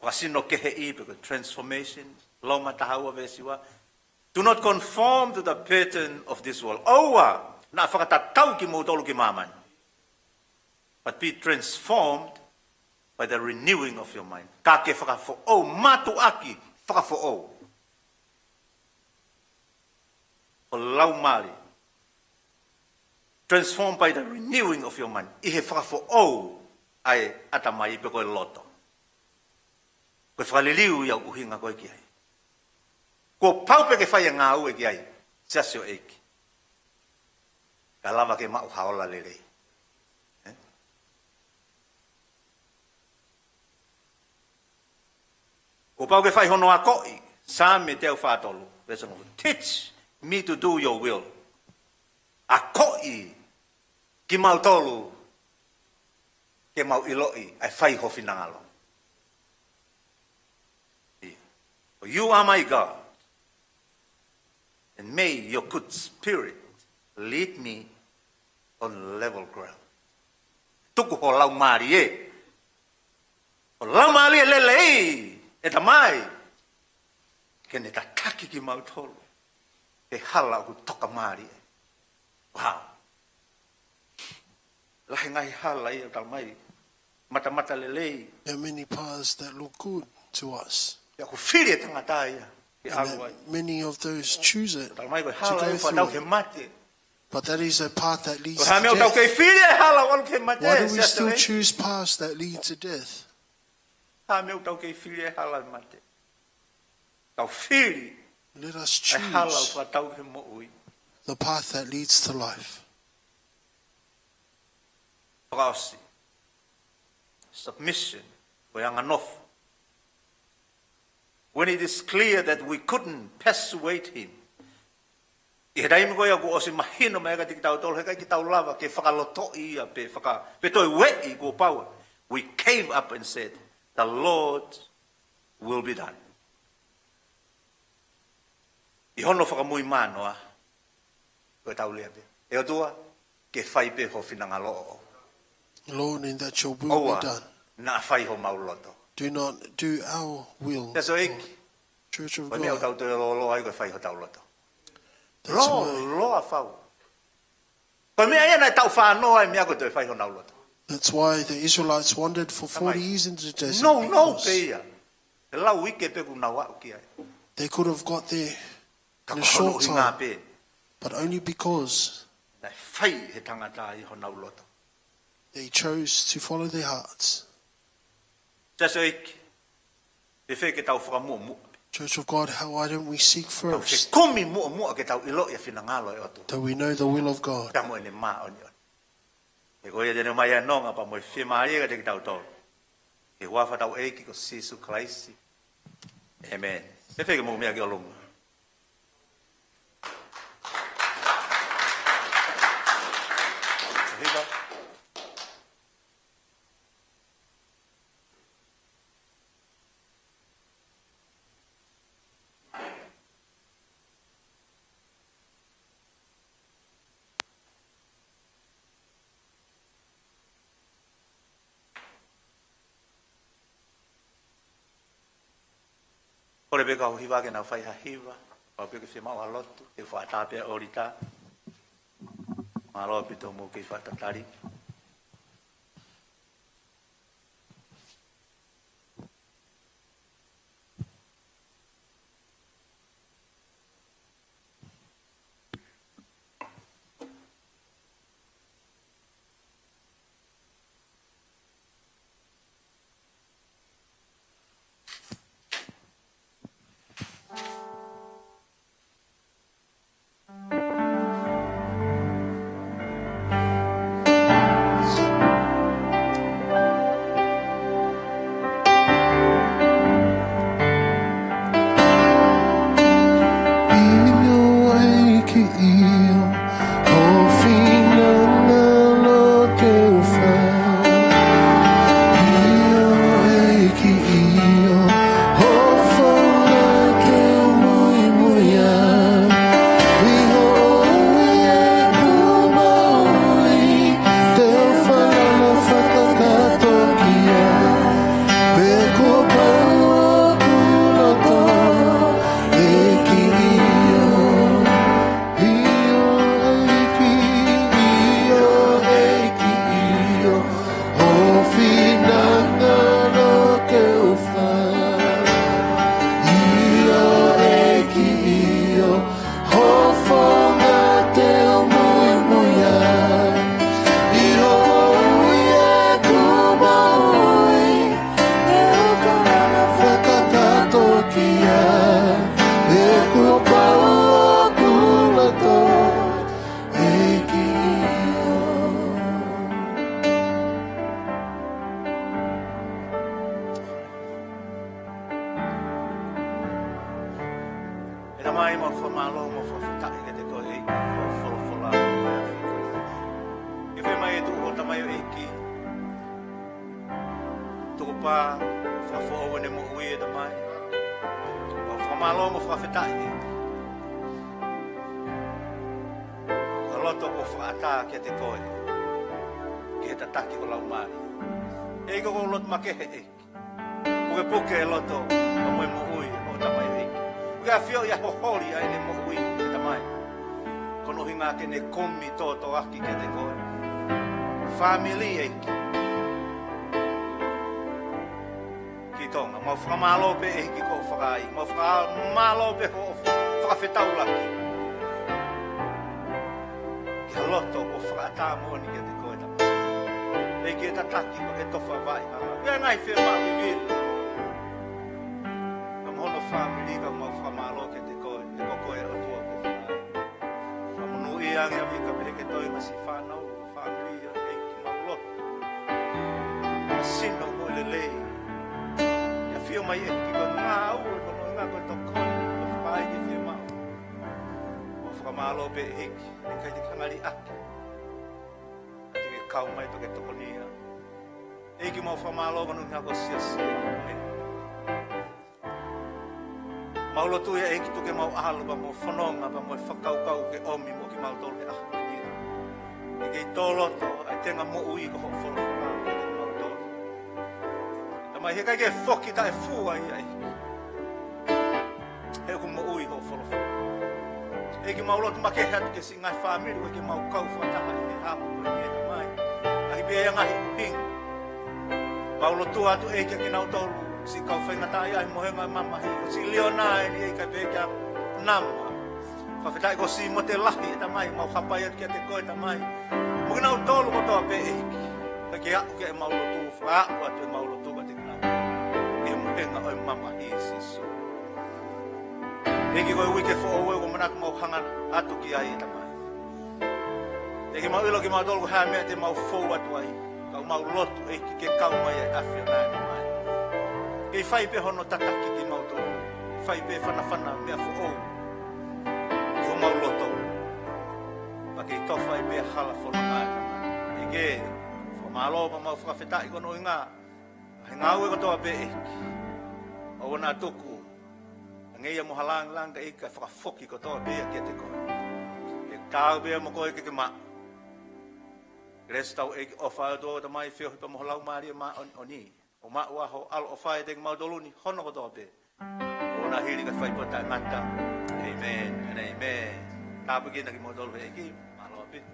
Fakasino keheʻi pe ko e transformation, Loma taha ua veesi ua. Do not conform to the pattern of this world. ʻOua naʻa fakatatau kimoutolu ki māmani. But be transformed by the renewing of your mind. Ka ke fakafoʻou, mātuʻaki fakafoʻou. Ho laumālie. Transformed by the renewing of your mind. ʻI he fakafoʻou ʻa e ʻatamai pe ko e loto. Ko e fakaliliu ia ʻoku ʻuhinga ko ē ki ai. Kuo pau pē ke fai e ngāue ki ai, Siasi ʻo e ʻEiki. Kae lava ke maʻu ha ola lelei. Eh? Kuo pau ke fai hono akoʻi, Saame teau fā tolu, veesi hongofulu. Teach me to do your will. Akoʻi kimautolu ke mau ʻiloʻi ʻa e fai ho finangalo. For you are my God, and may your good spirit lead me on level ground. Tuku ho laumālie, ho laumālie lelei, ʻe Tamai, ke ne tataki kimautolu he hala ʻoku tokamālie. Wow. Lahi e ngaahi hala ia ʻoku tala mai, matamata lelei. There are many paths that look good to us. Pea ʻoku fili e tangata ia ke ʻalu ai. And that many of those choose it to go through it. Tala mai ko e hala ia ʻoku fakatau he mate. But that is a path that leads to death. Ko e hā e meʻa ʻoku tau kei fili e hala ʻoku ʻalu ki he mate, Siasi ʻo e ʻEiki? Why do we still choose paths that lead to death? Hā e meʻa ʻoku tau kei fili e hala ʻo e mate? Tau fili e hala ʻoku fakatau ki he moʻui. Let us choose the path that leads to life. Fakaʻosi. Submission, ko e anganofo. When it is clear that we couldn't persuade him. ʻI he taimi ko ia kuo ʻosi mahino mai kiate kitautolu, heʻikai ke tau lava ke fakalotoʻi ia pe faka-, pe toe ueʻi kuo pau. We gave up and said, "The Lord will be done." ʻI hono fakamui manoa, ko e tau lea pē: ʻE ʻOtua, ke fai pē ho finangalo ʻoʻou. Lord, and that your will be done. ʻOua naʻa fai homau loto. Do not do our will, Lord. That's right. Church of God. Ko e meʻa ʻoku tau toe lōloa ai ko e fai hotau loto. That's why. Lōloa fau. Ko e meʻa ia naʻe taʻu fā noa ai meʻa ko e toe fai honau loto. That's why the Israelites wandered for forty years in the desert. No, no, because pē ia. ʻE lau ike pē kuo nau aʻu ki ai. They could have got there in a short time, but only because naʻe fai he tangata ʻi honau loto. They chose to follow their hearts. That's right. Fēfē ke tau fakamuʻomuʻa? Church of God, how, why don't we seek first? Tau fekumi muʻomuʻa ke tau ʻiloʻi ʻa e finangalo ʻo e ʻOtua. That we know the will of God. Pea mo ʻene māʻoniʻoni. He ko ia te ne ʻomai ʻa e nonga pea mo e fiemālie kiate kitautolu. ʻI he huafa ʻo hotau ʻEiki ko Sīsū Kalaisi. ʻĒmeni. Fēfē ke mou meʻa ki ʻolunga? Hiva. Kole pē kau hiva ke nau fai ha hiva, pau pē ke fiemaʻu ha lotu, ke fakaʻatā pē ʻa e ʻōlita. Mālō ʻaupito hoʻomou kei fakatatali. ʻIo ʻEiki ʻio, ho finangalo ke u fai. ʻIo ʻEiki ʻio, ho founga ke u muimui ai. ʻI ho ui ʻeku moʻui, te u fanongo fakakātoa ki ai. Pea kuo pau ʻoku loto, ʻEiki ʻio. ʻIo ʻEiki ʻio, ʻEiki ʻio, ho finangalo ke u fai. ʻIo ʻEiki ʻio, ho founga te u muimui ai. ʻI ho ui ʻeku moʻui, te u fanongo fakakātoa ki ai. He kuo pau ʻoku loto, ʻEiki ʻio. ʻE Tamai, mau fakamālō, mau fakafetaʻi kiate koe ʻEiki, ʻi hoʻo folofola, ʻi he efiafi ko eni. Ke fai mai ʻe tuʻu ho tamaioʻeiki, tukupā, fakafoʻou ʻene moʻui ʻe Tamai. Mau fakamālō, mau fakafetaʻi ʻEiki. Ko ha loto kuo fakaʻatā kiate koe, ki he tataki ho Laumālie. ʻEiki, ʻoku ou lotu makehe ʻEiki. Pukepuke e loto, pea mo e moʻui ʻo e tamaioʻeiki. Ke afioʻi ʻa e holi ʻa ʻene moʻui ʻe Tamai. Ko hono ʻuhinga ke ne kumi tōtōaki kiate koe. Fāmili ʻEiki ki Tonga. Mau fakamālō pē ʻEiki ko hoʻo fakaai. Mau fakamālō pē hoʻo fakafetaulaki. Ki ha loto ʻoku fakaʻatā moʻoni kiate koe Tamai. ʻEiki, ke tataki pea ke tofa vaʻe ʻa e ngaahi fiemaʻu vivili. Ka mo hono fāmili, ka mau fakamālō kiate koe, he ko koe ʻOtua ʻoku fakaai. Fakamonūʻia ange ʻa Vika pehē ki he toenga siʻi fānau, fāmili, ʻEiki mau lotu. Sino ko e lelei. ʻIo, afio mai ʻEiki ko e ngāue, ko hono ʻuhinga ko e tokoni, ko e fakaai ki he fiemaʻu. Mau fakamālō pē ʻEiki, ʻikai te ke hanga ʻo liʻaki. Ka te ke kau mai pea ke tokonia. ʻEiki, mau fakamālō ko hono ʻuhinga ko e siasi. Mau lotu ia ʻEiki tuku ke mau ʻalu pea mo e fononga pea mo e fakakaukau ke ʻomi mo kimautolu he ʻaho ko eni. ʻEiki, tō loto ʻa e tenga moʻui ko hoʻo folofola kiate kimautolu. Tamai, heʻikai ke foki taʻefua ia ʻEiki. He ʻoku moʻui hoʻo folofola. ʻEiki, mau lotu makehe atu ki he siʻi ngaahi fāmili ʻoku ʻikai ke mau kau fakataha ʻi he ʻaho ko eni, ʻe Tamai. ʻAki pē ia ngaahi ʻuhinga. Mau lotu atu ʻEiki kiate kinautolu siʻi kau faingataʻaʻia he mohenga mamahi, ko siʻi Liona eni ʻEiki, pea kia Nama. Fakafetaʻi ko siʻi mote lahi ʻe Tamai, mau hapai atu kiate koe Tamai. Mo kinautolu kotoa pē ʻEiki. Pea ke aʻu ki heʻemau lotu, fakaaʻu atu ʻemau lotu kiate kinautolu. ʻI he mohenga ʻo e mamahi Sīsū. ʻEiki, ko e uike foʻou ʻoku mau manako mau hanga atu ki ai ʻe Tamai. ʻEiki, mau ʻilo kimautolu ko e hā e meʻa te mau fou atu ai. Ka ʻoku mau lotu ʻEiki ke kau mai ʻa e ʻAfiona ʻe Tamai. Ke fai pē hono tataki kimautolu. Fai pē fanafana meʻa foʻou ki homau loto. Pea ke tofa ai pē hala fononga ʻe Tamai. ʻEiki, fakamālō pea mau fakafetaʻi ko hono ʻuhinga he ngāue kotoa pē ʻEiki. ʻOua naʻa tuku ange ia mo ha lāngilangi ʻEiki, kae fakafoki kotoa pē ia kiate koe. Ke tau pē ia mo koe ke ke maʻu. Kelesi, tauʻeiki, ʻofa ʻa e ʻOtua ko e Tamai, feohi pea mo ho Laumālie Māʻoniʻoni, ʻo maʻu ʻa ho ʻaloʻofa ʻiate kimautolu ni hono kotoa pē. ʻOua naʻa hili kae fai pē ʻo taʻengata. ʻĒmeni and ʻēmeni. Tāpuekina kimoutolu ʻe he ʻEiki. Mālō ʻaupito.